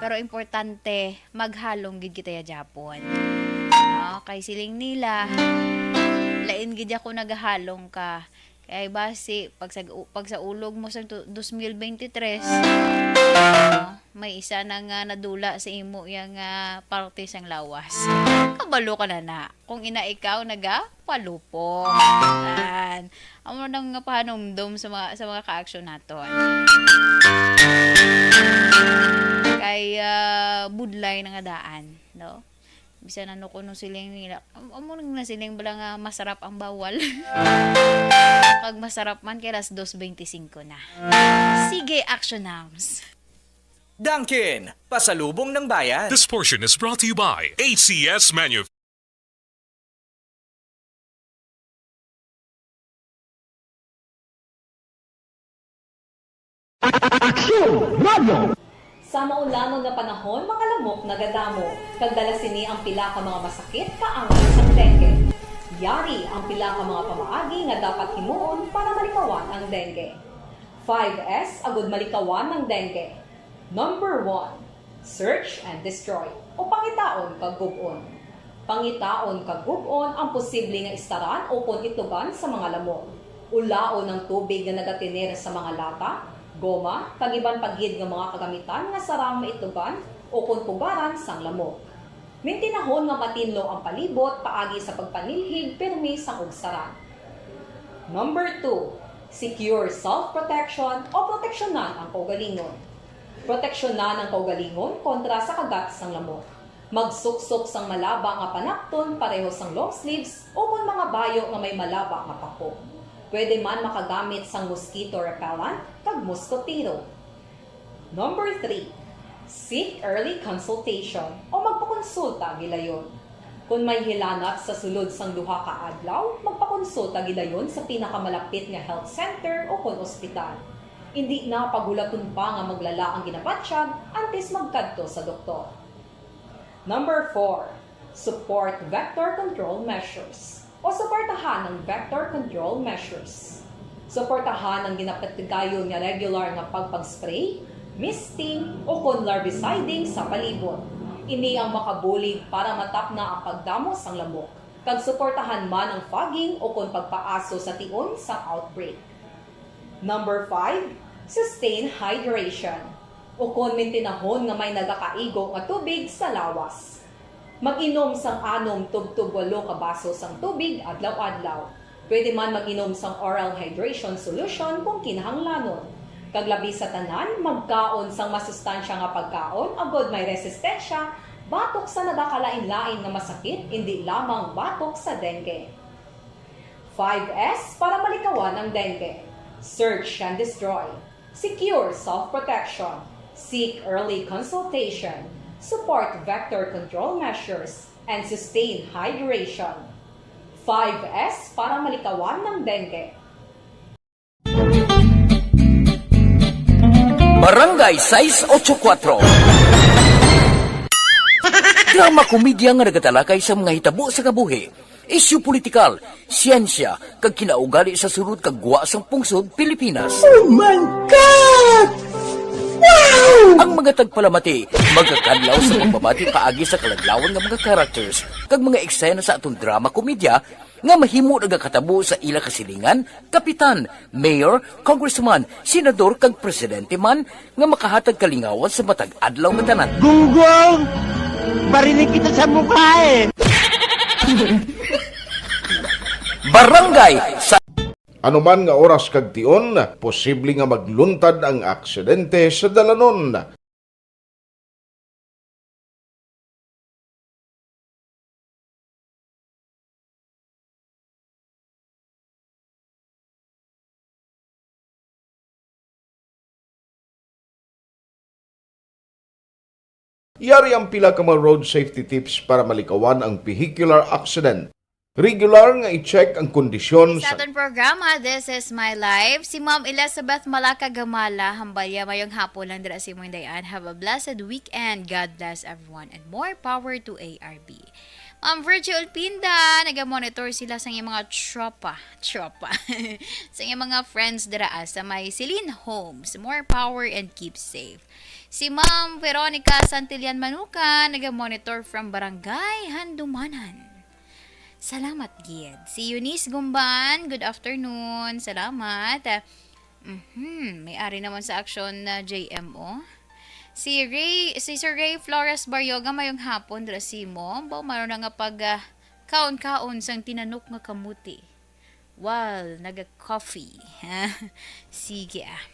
pero importante, maghalong gid kita ya gyapon. No? Kay siling nila, lain gid ako nagahalong ka. Kay basi, pag sa, pag sa ulog mo sa tu-, dos mil bente tres, no? May isa na nga nadula sa imo yang, ah, parte sang lawas. Kabalo ka na na kung ina ikaw nagapalupong. Yan. Amo nang nga pahanumdom sa mga, sa mga ka-action naton. Kay, ah, budlay na nga daan, no? Bisan ano kuno siling nila, am-, amo nang nasiling bala nga masarap ang bawal. Kag masarap man kay alas dos bente singko na. Sige, Action Alms. Dunkin, pasalubong ng bayan. This portion is brought to you by H C S Manu- Aksyon! Radyo! Sa maulan nga panahon, mga lamok nagadamo, kag dala sini ang pila ka mga masakit kaangay sang dengue. Yari ang pila ka mga pamaagi nga dapat himuon para malikawan ang dengue. Five S agud malikawan ang dengue. Number one, search and destroy, o pangitaon kag gub-on. Pangitaon kag gub-on ang posible nga istaran ukon itugan sa mga lamok. Ulaon ang tubig nga nagatener sa mga lata, goma, kag iban pa gid nga mga kagamitan nga sarang maitugan ukon pugaran sang lamok. Mintinahon nga matinlo ang palibot paagi sa pagpanilhig pirmi sang ugsaran. Number two, secure self-protection o proteksyonan ang kaugalingon. Proteksyonan ang kaugalingon kontra sa kagat sang lamok. Magsuksok sang malaba nga panakton pareho sang long sleeves ukon mga bayo nga may malaba nga pako. Pwede man makagamit sang mosquito repellent kag moskotero. Number three, seek early consultation o magpakonsulta gilayon. Kon may hilanat sa sulod sang duha ka adlaw, magpakonsulta gilayon sa pinakamalapit nga health center ukon ospital. Indi na paghulaton pa nga maglala ang ginabatyag antes magkadto sa doktor. Number four, support vector control measures o suportahan ang vector control measures. Suportahan ang ginapatigayon nga regular nga pagpag-spray, misting, ukon larviciding sa palibot. Ini ang makabulig para matapna ang pagdamo sang lamok, kag suportahan man ang fogging ukon pagpaaso sa tion sang outbreak. Number five, sustain hydration, ukon mintinahon nga may nagakaigo nga tubig sa lawas. Mag-inom sang anom tubtob walo ka baso sang tubig adlaw-adlaw. Pwede man mag-inom sang oral hydration solution kung kinahanglanon. Kag labi sa tanan, magkaon sang masustansya nga pagkaon agod may resistensya batok sa nagakalain-lain nga masakit, indi lamang batok sa dengue. Five S para malikawan ang dengue. Search and destroy. Secure self-protection. Seek early consultation. Support vector control measures. And sustain hydration. Five S para malikawan ang dengue. Barangay sais ocho kuwatro. Drama komedya nga nagatalakay sa mga hitabo sa kabuhi, isyu politikal, siyensya, kag kinaugali sa sulod kag gwa sang pungsod Pilipinas. Oh my God! Wow! Ang Nga tagpalamati, magakadlaw sa pagbabati paagi sa kaladlawan nga mga characters kag mga eksena sa aton drama komedya nga mahimo nagakatabo sa ila kasilingan, kapitan, mayor, congressman, senador kag presidente man nga makahatag kalingawan sa matag adlaw nga tanan. Gunggong! Barinig kita sa mukha eh! Barangay sa Ano man nga oras kag tion, posible nga magluntad ang aksidente sa dalanon. Yari ang pila ka mga road safety tips para malikawan ang vehicular accident. Regular nga i-check ang kondisyon Sa sa aton programa, This Is My Life, si Ma'am Elizabeth Malaka Gamala, hambalya, mayong hapon lang dira sa imong dayan. Have a blessed weekend. God bless everyone and more power to A R B. Ma'am Virgie Ulpinda, naga-monitor sila sa iyang mga tropa. Tropa. Sa iyang mga friends dira, ah, sa may Celine Homes. More power and keep safe. Si Ma'am Veronica Santillan Manuka, naga-monitor from Barangay Handumanan. Salamat gid. Si Eunice Gumban, good afternoon. Salamat. Mhm, may ari naman sa aksyon na J M O. Si Ray, si Sir Ray Flores Baryoga, mayong hapon, dira sa imo. Ba, maro na nga pag, ah, kaon-kaon sang tinanok nga kamuti. While naga-coffee. Sige, ah.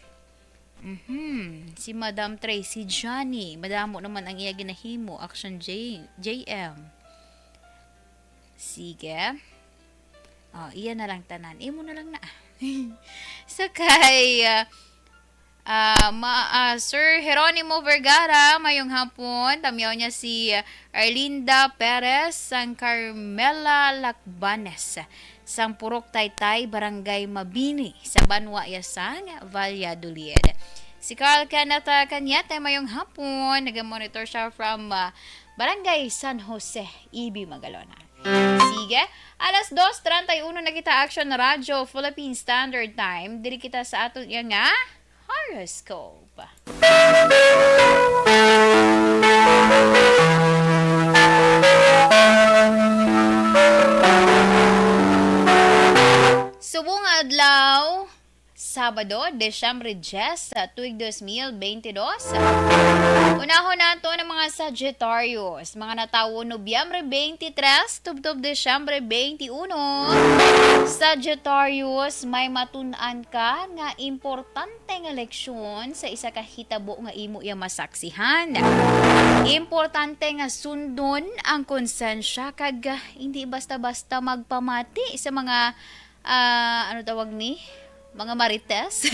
Mhm. Si Madam Tracy Johnny, madamo naman ang iya ginahimo. Action J, J M. Sige. Oh, iya na lang tanan. Imo na lang na. Sa kay, ah, ah, ma-, ah, Sir Jeronimo Vergara, mayong hapon. Tamyaw niya si, ah, Arlinda Perez, sang Carmela Lacbanes, sang Purok Taytay, Barangay Mabini, sa Banwa Yasang, Valladolid. Si Carl Kenneth, ah, Cañete, mayong hapon. Naga-monitor siya from, ah, Barangay San Jose, Ibi, Magalona. Sige, alas dos treinta y uno na kita, Action Radyo Philippine Standard Time. Diri kita sa aton iya nga horoscope. Subong nga adlaw, Sabado, Disyembre diyes, sa tuig dos mil bente dos. Unahon nato ang mga Sagittarius, mga natawo Nobyembre twenty-three tubtob Disyembre twenty-one. Sagittarius, may matun-an ka nga importante nga leksyon sa isa ka hitabo nga imo iya masaksihan. Importante nga sundon ang konsensya kag, ah, hindi basta-basta magpamati sa mga, ah, ano tawag ni? Mga marites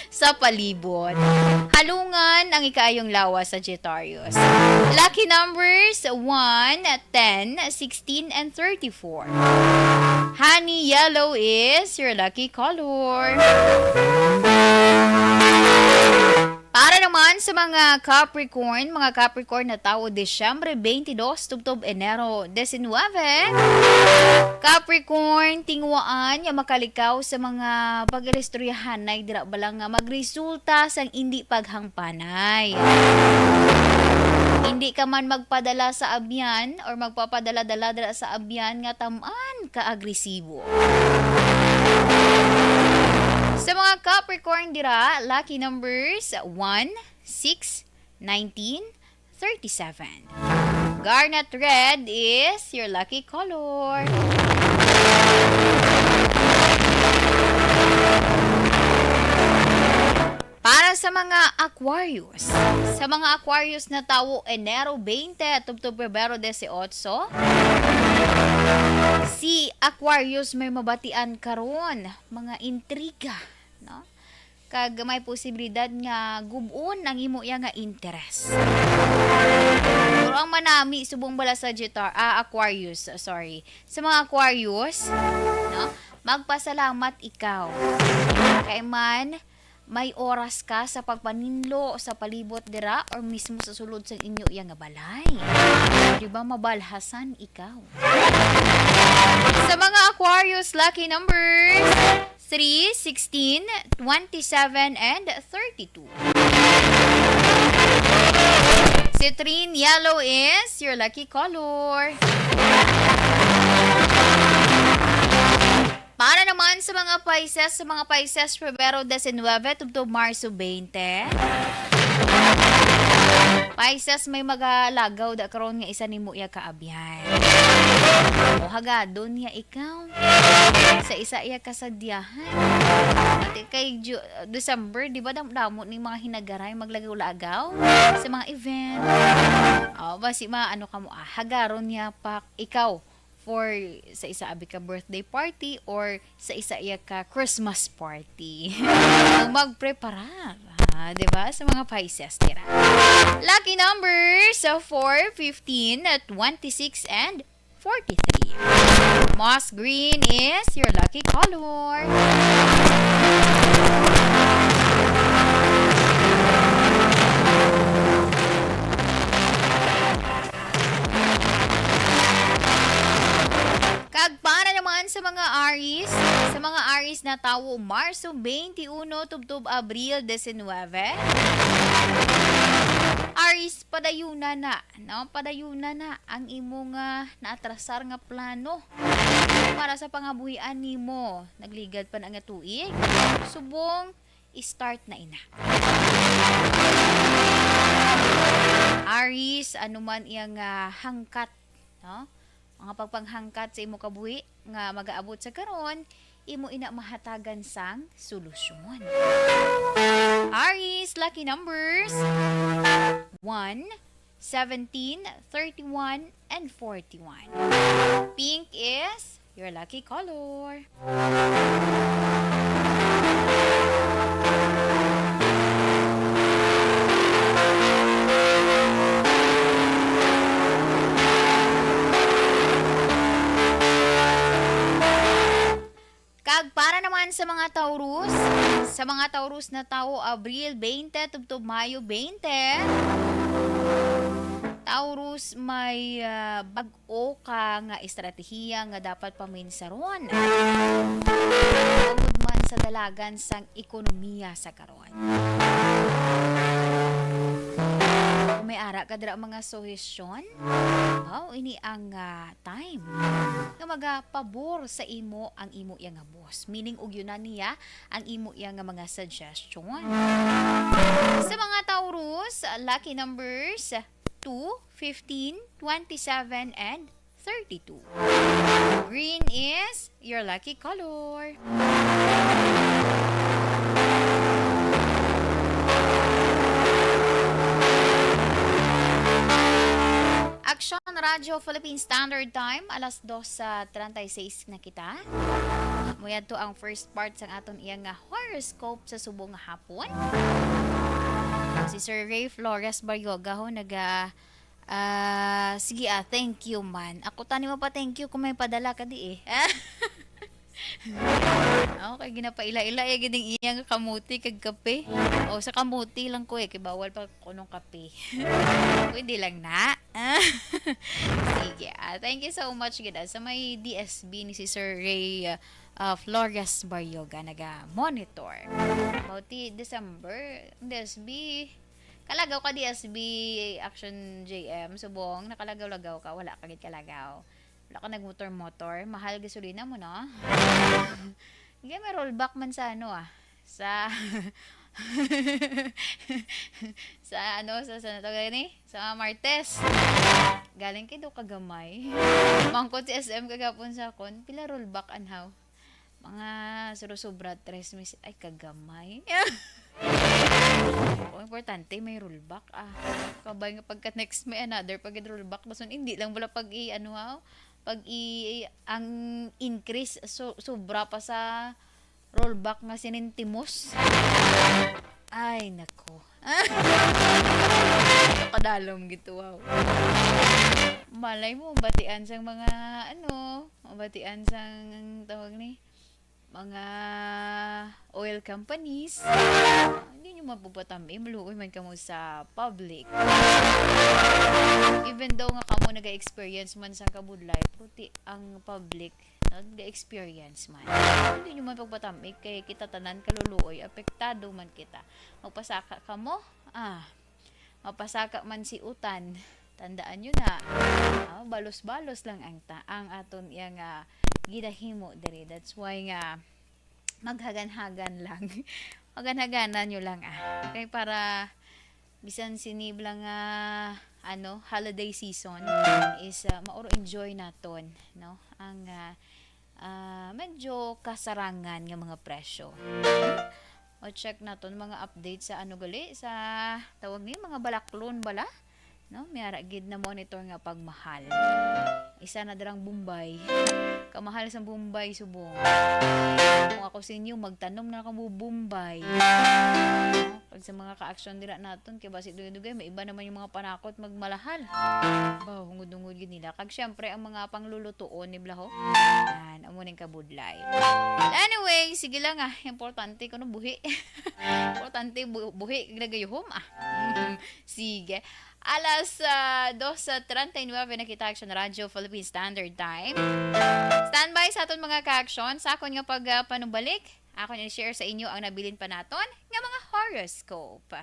sa palibot. Halungan ang ikaayong lawas, Sagittarius. Lucky numbers, one, ten, sixteen, and thirty-four. Honey yellow is your lucky color. Para naman sa mga Capricorn, mga Capricorn na tawo Disyembre twenty-two tubtob Enero diecinuebe, Capricorn, tinguhaan nga makalikaw sa mga pag-iristoryahanay dira bala nga magresulta sang indi paghangpanay. Hindi ka man magpadala sa abyan or magpapadala-dala dira sa abyan nga tam-an ka agresibo. Sa mga Capricorn dira, lucky numbers one, six, nineteen, thirty-seven. Garnet red is your lucky color. Para sa mga Aquarius, sa mga Aquarius na tawo Enero twenty tubtob Pebrero dieciocho, si Aquarius may mabatian karon, mga intriga, no? Kag may posibilidad nga gub-on ang imo iya nga interes. Pero ang manami subong bala sa Sagittarius, ah, Aquarius, sorry. Sa mga Aquarius, no? Magpasalamat ikaw. Kay man, may oras ka sa pagpaninlo sa palibot dira or mismo sa sulod sa inyo iya nga balay. Di ba mabalhasan ikaw? Sa mga Aquarius, lucky numbers three, sixteen, twenty-seven, and thirty-two. Citrine, yellow is your lucky color. Para naman sa mga Pisces, sa mga Pisces, Pebrero diecinuebe tubtob Marso twenty. Pisces, may magalagaw da karon nga isa nimo iya kaabyan. O hagadon niya ikaw sa isa iya kasadyahan. Ate, kay Ju-, December, di ba, dam-, damo ni mga hinagaray maglagaw-lagaw sa mga event. O, basi ma-, ano ka mo, ah, hagaron niya pa ikaw for sa isa abi ka birthday party or sa isa iya ka Christmas party. O magpreparar, ah, di ba? Sa mga Pisces, tira. Lucky numbers, so four, fifteen, twenty-six, and forty-three. Moss green is your lucky color. Kag para naman sa mga Aries, sa mga Aries na tawo Marso twenty-one tubtob Abril diecinuebe, Aries, padayuna na, no? Padayuna na ang imo nga naatrasar nga plano para sa pangabuhian nimo. Nagligad pa na nga tuig, subong start na ina. Aries, ano man iyang, ah, hangkat, no? Mga pagpanghangkat sa imo kabuhi nga magaabot sa karon, imo ina mahatagan sang solusyon. Aries, lucky numbers, one, seventeen, thirty-one, and forty-one. Pink is your lucky color. Kag para naman sa mga Taurus, sa mga Taurus na tawo, Abril twenty tubtob Mayo twenty, Taurus, may, ah, bag-o ka nga estratehiya nga dapat paminsaron tungod man sa dalagan sang ekonomiya sa karon. Kung may ara ka dira mga suhestyon, wow, ini ang, ah, time nga magapabor sa imo ang imo iya nga boss. Meaning, ugyunan niya ang imo iya nga mga suggestion. Sa mga Taurus, lucky numbers, two, fifteen, twenty-seven, and thirty-two. Green is your lucky color. Action Radio Philippine Standard Time, alas dos sa treinta y seis na kita. Muyadto ang first part sang aton iya nga horoscope sa subong nga hapon. Si Sir Ray Flores Baryoga ho naga, ah, sige, ah, thank you man. Ako tani mo pa thank you kung may padala ka di eh. Okay, ginapaila-ila ya gid ang iya nga kamuti kag kape. O, sa kamuti lang ko eh, kay bawal pa kunong kape. Pwede lang na. Sige, ah, thank you so much gid, ah, sa may D S B ni si Sir Ray, ah, Flores Baryoga naga-monitor. Mao ti December, ang D S B. Kalagaw ka, D S B Action J M, subong nakalagaw-lagaw ka, wala ka gid kalagaw. Wala ka nagmotor-motor, mahal gasolina mo, no? Hindi, may rollback man sa ano, ah, sa, sa ano, sa, sa, ano to gani? Sa Martes. Galing kay do kagamay. Mangkot si S M kagapon sa akon, pila rollback anhaw? Mga surusubra, tres meses. Ay, kagamay. Ang importante, may rollback, ah. Kabay nga pagka next, may another pag rollback. Dason, hindi lang wala pag i-, ano, ha? Pag i-, ang increase, so, sobra pa sa rollback nga sinintimos. Ay, nako. Kadalom gito, wow. Malay mo, batian sang mga, ano, mabatian sang tawag ni, mga oil companies. Hindi nyo mapupatami, maluoy man kamo sa public. Even though nga kamo naga-experience man sang kabudlay, puti ang public, no, naga-experience man. Hindi nyo man pagpatami kay kita tanan kaluluoy, apektado man kita. Magpasaka kamo, ah, mapasaka man si utan, tandaan nyo na, ah, balos-balos lang ang, ta- ang aton iya nga ginahimo diri. That's why nga maghagan-hagan lang. Hagan-haganan nyo lang, ah. Okay, para bisan sini bala nga, ano, holiday season is, ah, mauro enjoy naton, no? Ang, ah, ah, medyo kasarangan nga mga presyo. O check naton mga update sa, ano gali, sa tawag ni mga balaklon bala, no? May ara gid na monitor nga pagmahal. Isa na darang Bombay. Kamahal sa Bombay, subong. Kung ako sa inyo, magtanom na kamo Bombay. No? Pag sa mga ka-action dira naton, kay basi dugay-dugay, may iba naman yung mga panakot magmalahal. Ba, hungod-hungod gid nila. Kag syempre, ang mga panglulutuon ni Blaho. Yan, amo ning kabudlay. Well, anyway, sige lang ah. Importante kuno buhi. Importante bu- buhi kag nagayuhom ah. Sige. Alas ah, dos treinta y nueve na kita, Action Radio Philippine Standard Time. Standby sa aton mga ka-action. Sa akon nga pag ah, panumbalik, akon i-share sa inyo ang nabilin pa naton nga mga horoscope.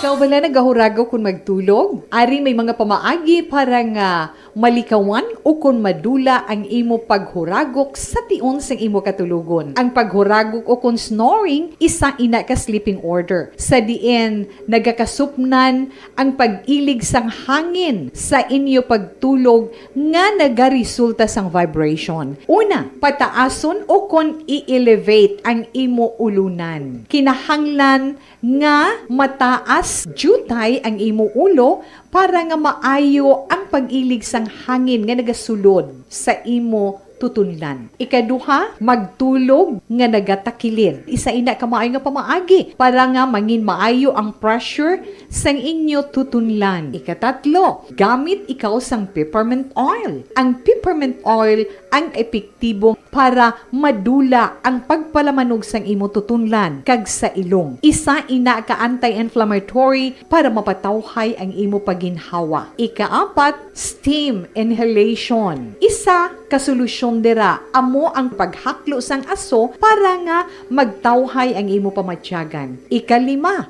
Ikaw bala nagahuragok kon magtulog? Ari may mga pamaagi para nga malikawan ukon madula ang imo paghuragok sa tion sang imo katulogon. Ang paghuragok ukon snoring isa ina ka sleeping order, sa diin nagakasupnan ang pag-ilig sang hangin sa inyo pagtulog nga nagaresulta sang vibration. Una, pataason ukon i-elevate ang imo ulunan. Kinahanglan nga mataas diutay ang imo ulo para nga maayo ang pag-ilig sang hangin nga nagasulod sa imo tutunlan. Ikaduha, magtulog nga nagatakilid. Isa ina ka maayo nga pamaagi para nga mangin maayo ang pressure sang inyo tutunlan. Ikatatlo, gamit ikaw sang peppermint oil. Ang peppermint oil ang epektibo para madula ang pagpalamanog sang imo tutunlan kag sa ilong. Isa ina ka anti-inflammatory para mapatawhay ang imo pagginhawa. Ikaapat, steam inhalation. Isa ka solusyon dira amo ang paghaklo sang aso para nga magtawhay ang imo pamatyagan. Ikalima,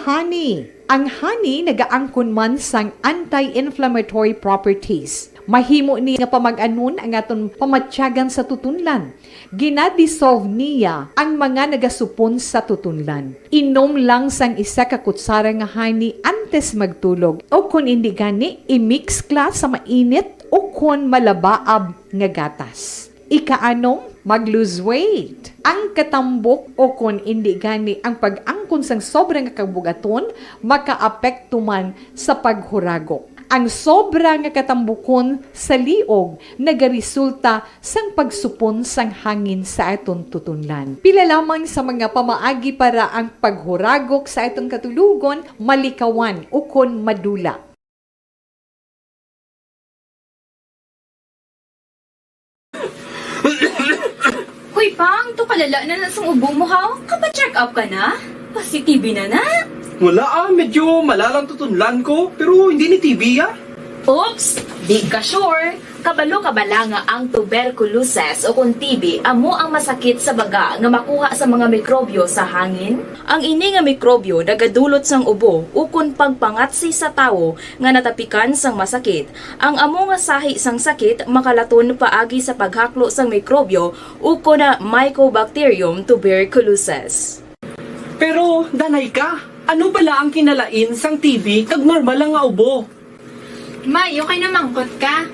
honey. Ang honey nagaangkon man sang anti-inflammatory properties. Mahimo ni nga pamag-anon ang aton pamatyagan sa tutunlan. Gina-dissolve niya ang mga nagasupon sa tutunlan. Inom lang sang isa ka kutsara nga honey antes magtulog, o kon indi gani, i-mix kla sa mainit o kon malabaab nga gatas. Ikaanom, mag-lose weight. Ang katambok o kon indi gani ang pag-angkon sang sobra nga kabug-aton makaapekto man sa paghuragok. Ang sobra nga katambukon sa liog nagaresulta sang pagsupon sang hangin sa aton tutunlan. Pila lamang sa mga pamaagi para ang paghuragok sa aton katulogon malikawan ukon madula. Hoy, Pang, to kalala na na sang ubo mo, haw? Kapa-check up ka na? Positive na na? Wala ah, medyo malalang tutunlan ko, pero hindi ni T B ah. Oops! Di ka sure? Kabalo ka bala nga ang tuberculosis o kon T B amo ang masakit sa baga nga makuha sa mga mikrobyo sa hangin? Ang ini nga mikrobyo nagadulot sang ubo ukon pagpangatsi sa tawo nga natapikan sang masakit. Ang amo nga sahi sang sakit makalaton paagi sa paghaklo sang mikrobyo ukon Mycobacterium tuberculosis. Pero, danay ka, ano bala ang kinalain sang T B kag normal lang nga ubo? Maayo kay namangkot ka.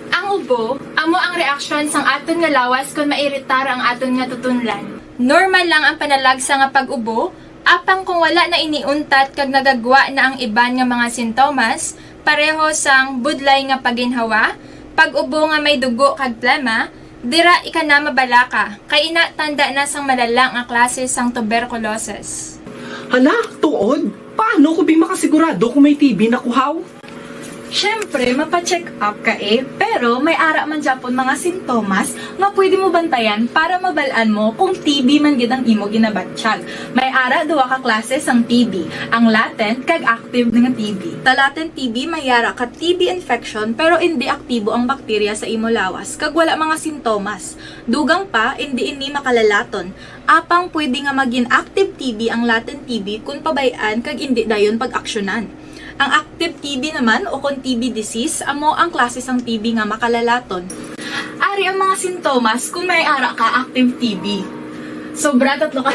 Ang ubo amo ang reaksyon sang aton nga lawas kon mairitar ang aton nga tutunlan. Normal lang ang panalagsa nga pag-ubo, apang kung wala na ini untat kag nagagwa na ang iban nga mga sintomas, pareho sang budlay nga paginhawa, pag-ubo nga may dugo kag plema, dira ika na mabalaka, kay ina tanda na sang malala nga klase sang tuberculosis. Hala, tuod? Paano ko bi makasigurado kung may T B na ko haw? Syempre, mapa-check up ka eh, pero may ara man gyapon mga sintomas nga pwede mo bantayan para mabal-an mo kung T B man gid ang imo ginabatyag. May ara duha ka klase sang T B, ang latent kag active nga T B. Sa latent T B, may ara ka T B infection pero indi aktibo ang bakterya sa imo lawas kag wala mga sintomas. Dugang pa, indi ini makalalaton. Apang pwede nga magin active T B ang latent T B kon pabay-an kag indi dayon pag-aksyonan. Ang active T B naman o kon T B disease amo ang klase sang T B nga makalalaton. Ari ang mga sintomas kon may ara ka active T B. Sobra tatlo ka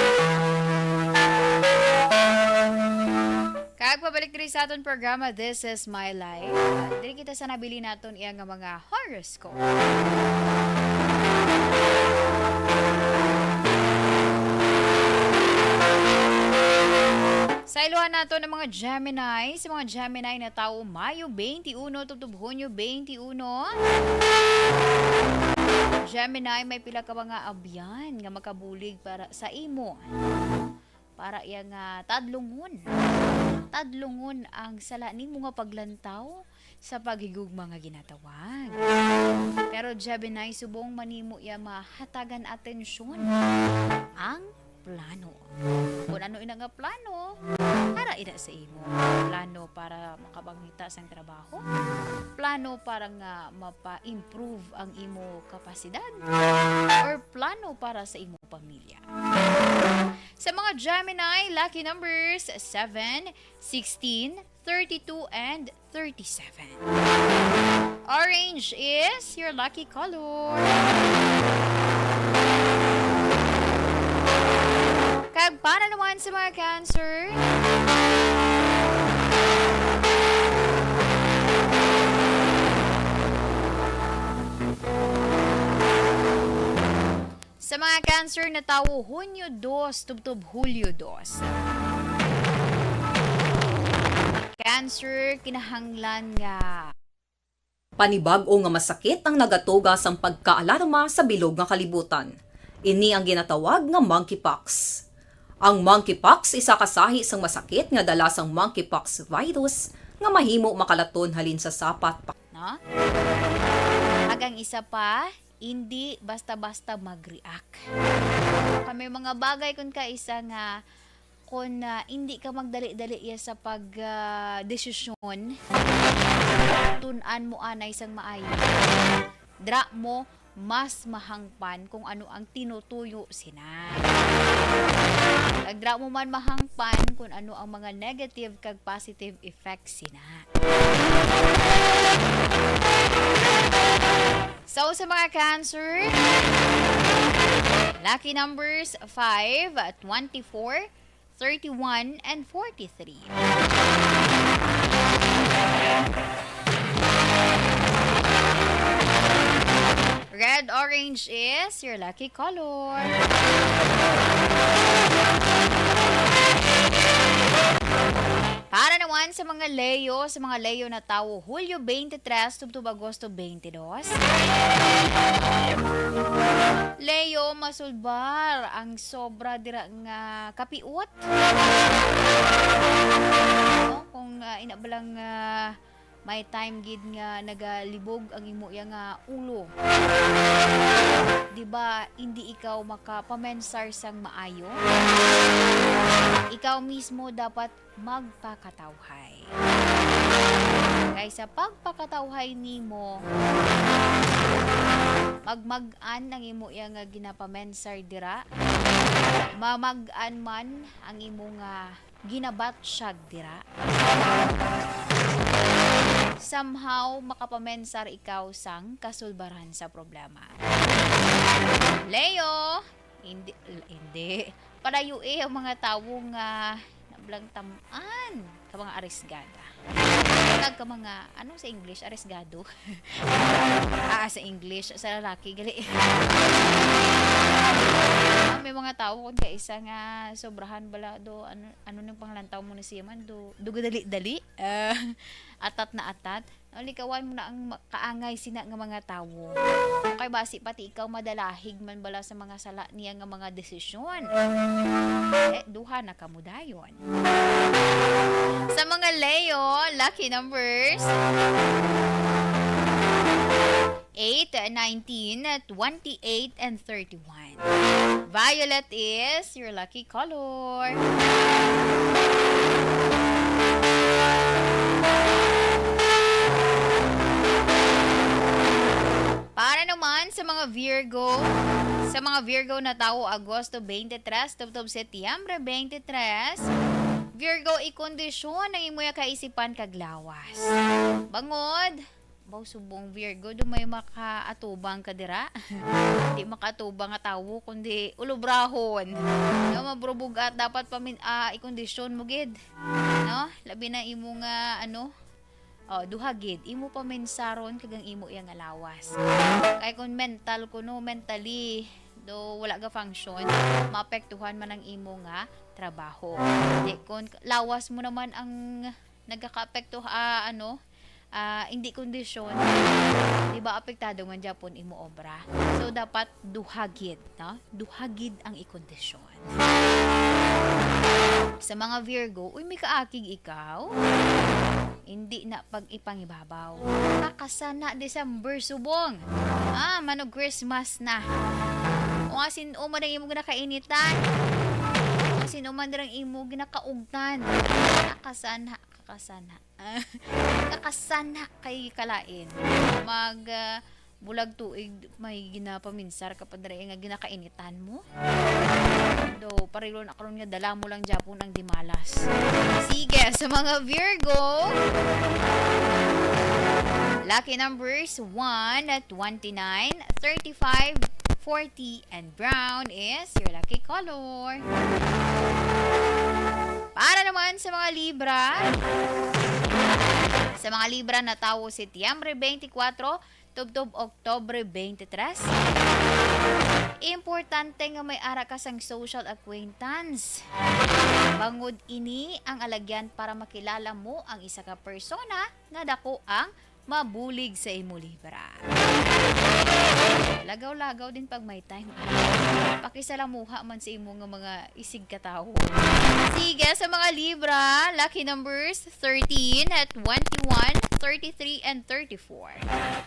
Kag pabalik diri sa aton programa, This Is My Life. Ah, diri kita sa nabilin naton iya nga mga horoscope. Sa iluhan nato ng mga Gemini, sa mga Gemini na tawo Mayo twenty-one tubtob Hunyo twenty-one. Gemini, may pila ka mga abyan nga makabulig para sa imo. Para iya nga tadlungon. Tadlungon ang sala nimo nga paglantaw sa paghigugma nga ginatawag. Pero Gemini, subong man nimo iya mahatagan atensyon ang plano. Kung ano ina nga plano, para ina sa imo. Plano para makapangita sang trabaho, plano para nga mapa-improve ang imo kapasidad, or plano para sa imo pamilya. Sa mga Gemini, lucky numbers seven, sixteen, thirty-two, and thirty-seven. Orange is your lucky color. Kag para naman sa mga Cancer, sa mga Cancer na tawo, Hunyo dos tubtob Hulyo dos. Cancer, kinahanglan nga Panibag-o nga masakit ang nagatuga sang pagkaalarma sa bilog nga kalibutan. Ini ang ginatawag nga monkeypox. Ang monkeypox isa ka sahi sang masakit nga dala sang monkeypox virus nga mahimo makalaton halin sa sapat pa. No? Kag ang isa pa, hindi basta-basta mag-react. Kay may mga bagay kun kaisa nga kun, ah, hindi ka magdali-dali iya sa pag, ah, desisyon, tun-an mo anay sang maayo. Dira mo mas mahangpan kung ano ang tinutuyo sina. Kag dira mo man mahangpan kung ano ang mga negative kag positive effects sina. So, sa mga Cancer, lucky numbers five, twenty-four, thirty-one, and forty-three. Red orange is your lucky color. Para naman sa mga Leo, sa mga Leo na tawo, Hulyo twenty-three tubtob Agosto twenty-two. Leo, masulbar ang sobra dira nga kapiot. No? Kung, ah, ina ba lang, ah, may time gid nga nagalibog ang imo iya nga ulo. Di ba, hindi ikaw makapamensar sang maayo? Ikaw mismo dapat magpakatawhay. Kay sa pagpakatawhay nimo, magmag-an ang imo iya nga ginapamensar dira, mamag-an man ang imo nga ginabatsyag dira. Somehow, makapamensar ikaw sang kasulbaran sa problema. Leo, hindi, hindi. Palayo eh ang mga tawo nga nablang tam-an ka mga arisgada. Kag ka mga, ano sa English, arisgado? Ah, sa English, sa lalaki, gali. Ang May mga tawo kun kaisa nga sobrahan bala do, ano, ano nang panglantaw mo na siya man, do, do gadali-dali, ah, atat na atat. No, likawan mo na ang ma-, kaangay sina nga mga tawo. Kay basi pati ikaw madalahig man bala sa mga sala niya nga mga desisyon. Eh, duha na kamo dayon. Sa mga Leo, lucky numbers, eight, nineteen, twenty-eight, and thirty-one. Violet is your lucky color. Para naman sa mga Virgo, sa mga Virgo na tawo Agosto twenty-three, tubtob Setyembre twenty-three, Virgo, ikondisyon ang imo kaisipan kag lawas. Bangod, baw subong Virgo, do may makaatubang ka dira? Di makaatubang nga tawo, kundi ulobrahon. No, mabrubog at dapat pamin-, ah, ikondisyon mo gid. No? Labi na imo nga, ano, oh, duha gid, imo paminsaron kag ang imo iya nga lawas. Kay kung mental kuno, mentally, do wala ga function, maapektuhan man ang imo nga trabaho. Di, kung lawas mo naman ang nagkakaapekto, ah, ano, ah, hindi kondisyon, di ba, apektado man gyapon imo obra. So, dapat duha gid, no? Duha gid ang ikondisyon. Sa mga Virgo, uy, may kaakig ikaw. Hindi na pag-ipangibabaw. Kakasana December, subong. Ah, mano Christmas na. O nga, sin-o man ang imo ginakainitan. O nga, sin-o man ang imo ginakaugtan. Kakasana, kakasana. Kakasana kay kalain. Mag, ah, bulag tuig, may ginapaminsar ka pa diri nga ginakainitan mo. Do, parilo na karon nga dala mo lang gyapon ang dimalas. Sige, sa mga Virgo, lucky numbers one, twenty-nine, thirty-five, forty, and brown is your lucky color. Para naman sa mga Libra, sa mga Libra na tawo Setyembre twenty-four, tubtob Oktobre twenty-three, importante nga may ara ka sang social acquaintance. Bangod ini ang alagyan para makilala mo ang isa ka persona nga dako ang mabulig sa imo, Libra. Lagaw-lagaw din pag may time. Pakisalamuha man sa imo nga mga isig ka tawo. Sige, sa mga Libra, lucky numbers thirteen, twenty-one, thirty-three, and thirty-four.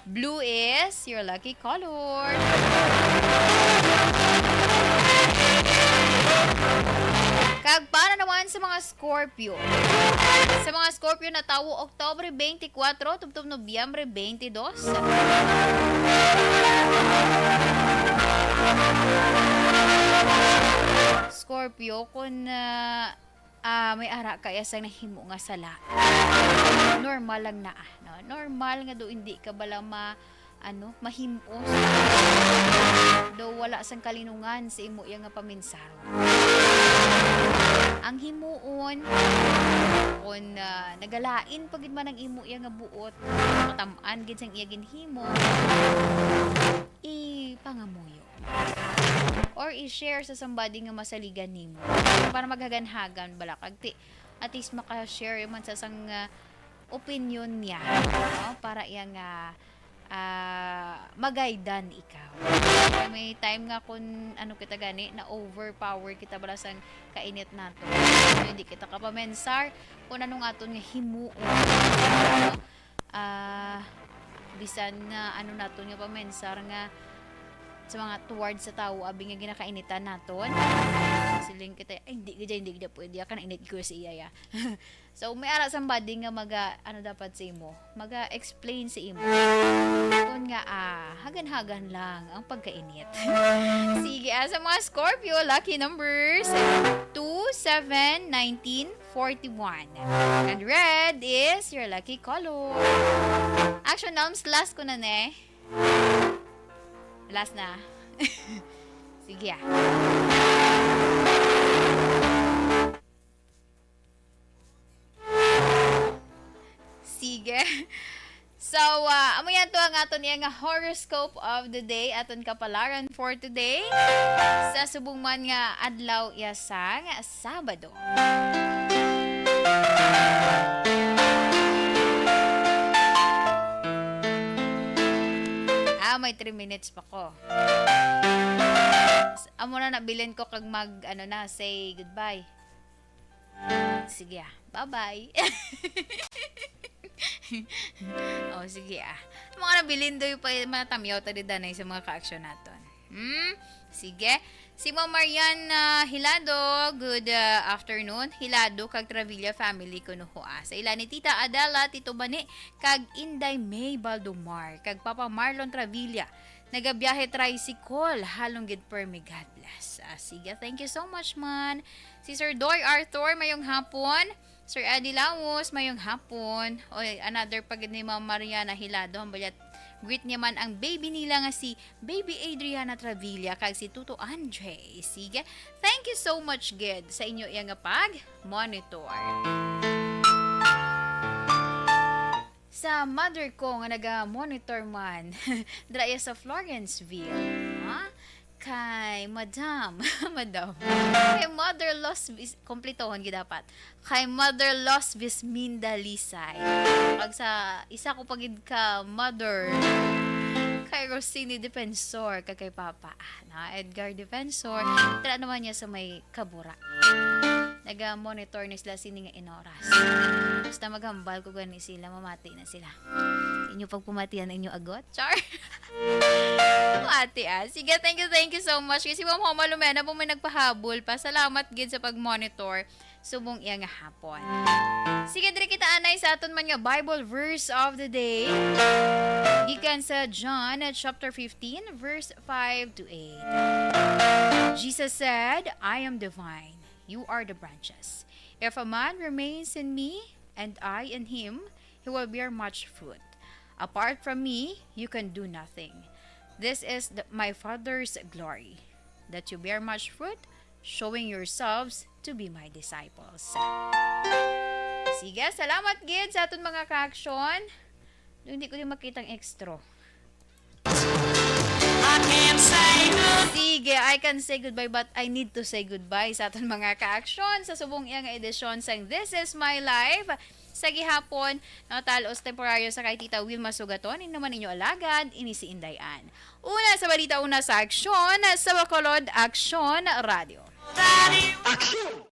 Blue is your lucky color. Kag para naman sa mga Scorpio. Sa mga Scorpio na tawo Oktubre twenty-four tubtob Nobyembre twenty-two. Scorpio, kung, ah, ah, may ara ka iya sang nahimo nga sala, normal lang na, ah, no? Normal nga do hindi ka bala ma-, ano, mahim-os. Do wala sang kalinungan sa imo iya nga paminsaro. Ang himuon, kung, ah, nagalain pa gid man ang imo iya nga buot, matam-an gid sang iya ginhimo, ipangamuyo. Or i-share sa somebody nga masaligan nimo. Para maghagan-hagan bala kag ti-, at least maka-share man sa sang, ah, opinion niya, no? Para iya nga, ah, magaydan ikaw. Kay may time nga kung ano kita gani, na-overpower kita bala sang kainit nato. So, hindi kita kapamensar kung ano nga aton nga himuon, no? Ah, bisan nga ano naton nga pamensar nga sa mga towards sa tawo abi nga ginakainitan naton. Siling kita, "Ay, hindi gid, hindi gid pwede, ah, kanainit ko sa iya, ya." So, may ara somebody nga maga, ano dapat sa imo? Maga-explain sa imo. Kung nga, ah, hagan-hagan lang ang pagkainit. Sige, ah, sa mga Scorpio, lucky numbers two, seven, nineteen, forty-one. And red is your lucky color. Action Elms, last ko na, ne. Last na. Sige, ah. Sige. So, ah, amo yan to ang aton iya nga horoscope of the day, aton kapalaran for today. Sa subong man nga adlaw iya sang Sabado. Ah, may three minutes pa ko. Amo na, nabilin ko kag mag, ano na, say goodbye. Sige, ah. Bye-bye. Oh, sige, ah. Mga nabilin, doy pa, matamyaw ta dida na sa mga kaaksyon naton. Hmm? Sige. Si Ma'am Mariana Hilado, good, ah, afternoon. Hilado kag Travilla family kuno ho, ah. Sa ila ni Tita Adela, Tito Bani, kag Inday May Baldomar, kag Papa Marlon Travilla. Nagabiyahe tricycle, halong gid permi. God bless. Ah, sige, thank you so much, man. Si Sir Doy Arthur, mayong hapon. Sir Eddie Laos, mayong hapon. Oy, another pa gid ni Ma'am Mariana Hilado, ang bayat. Greet niya man ang baby nila nga si Baby Adriana Travilla kag si Tuto Andre. Sige, thank you so much gid sa inyo iya nga pag-monitor. Sa mother ko nga naga-monitor man, dira iya sa Florenceville. Ha? Kay Madam, Madam. Kay Mother Los Vis-, kompletohon gid dapat. Kay Mother Los Visminda Lisay. Pag sa isa ko pa gid ka mother, kay Rosini Defensor, kag kay Papa, ah, na Edgar Defensor. Tara naman niya sa may Kabura. Naga-monitor ni sila sini nga inoras. Basta maghambal ko gani sila, mamati na sila. Inyo pagpamatian ang inyo agot? Char! Mati, ah. Sige, thank you, thank you so much. Kasi Ma'am Homa Lumena po may nagpahabol pa. Salamat gid sa pag-monitor subong iya nga hapon. Sige, diri kita anay sa aton man nga Bible verse of the day. Gikan sa John, uh, chapter fifteen, verse five to eight. Jesus said, "I am the vine, you are the branches. If a man remains in me, and I in him, he will bear much fruit. Apart from me, you can do nothing. This is the, my Father's glory, that you bear much fruit, showing yourselves to be my disciples." Sige, salamat gid sa aton mga kaaksyon. Hindi ko din makita ang extra. I can't say good. Sige, I can say goodbye, but I need to say goodbye sa aton mga kaaksyon sa subong iya nga edisyon sang This Is My Life. Sa gihapon, natalos temporaryo sa kay Tita Wilma Sugaton, ini naman inyo alagad, ini si Inday Ann. Una sa balita, una sa aksyon, sa Bacolod Aksyon Radio. Aksyon!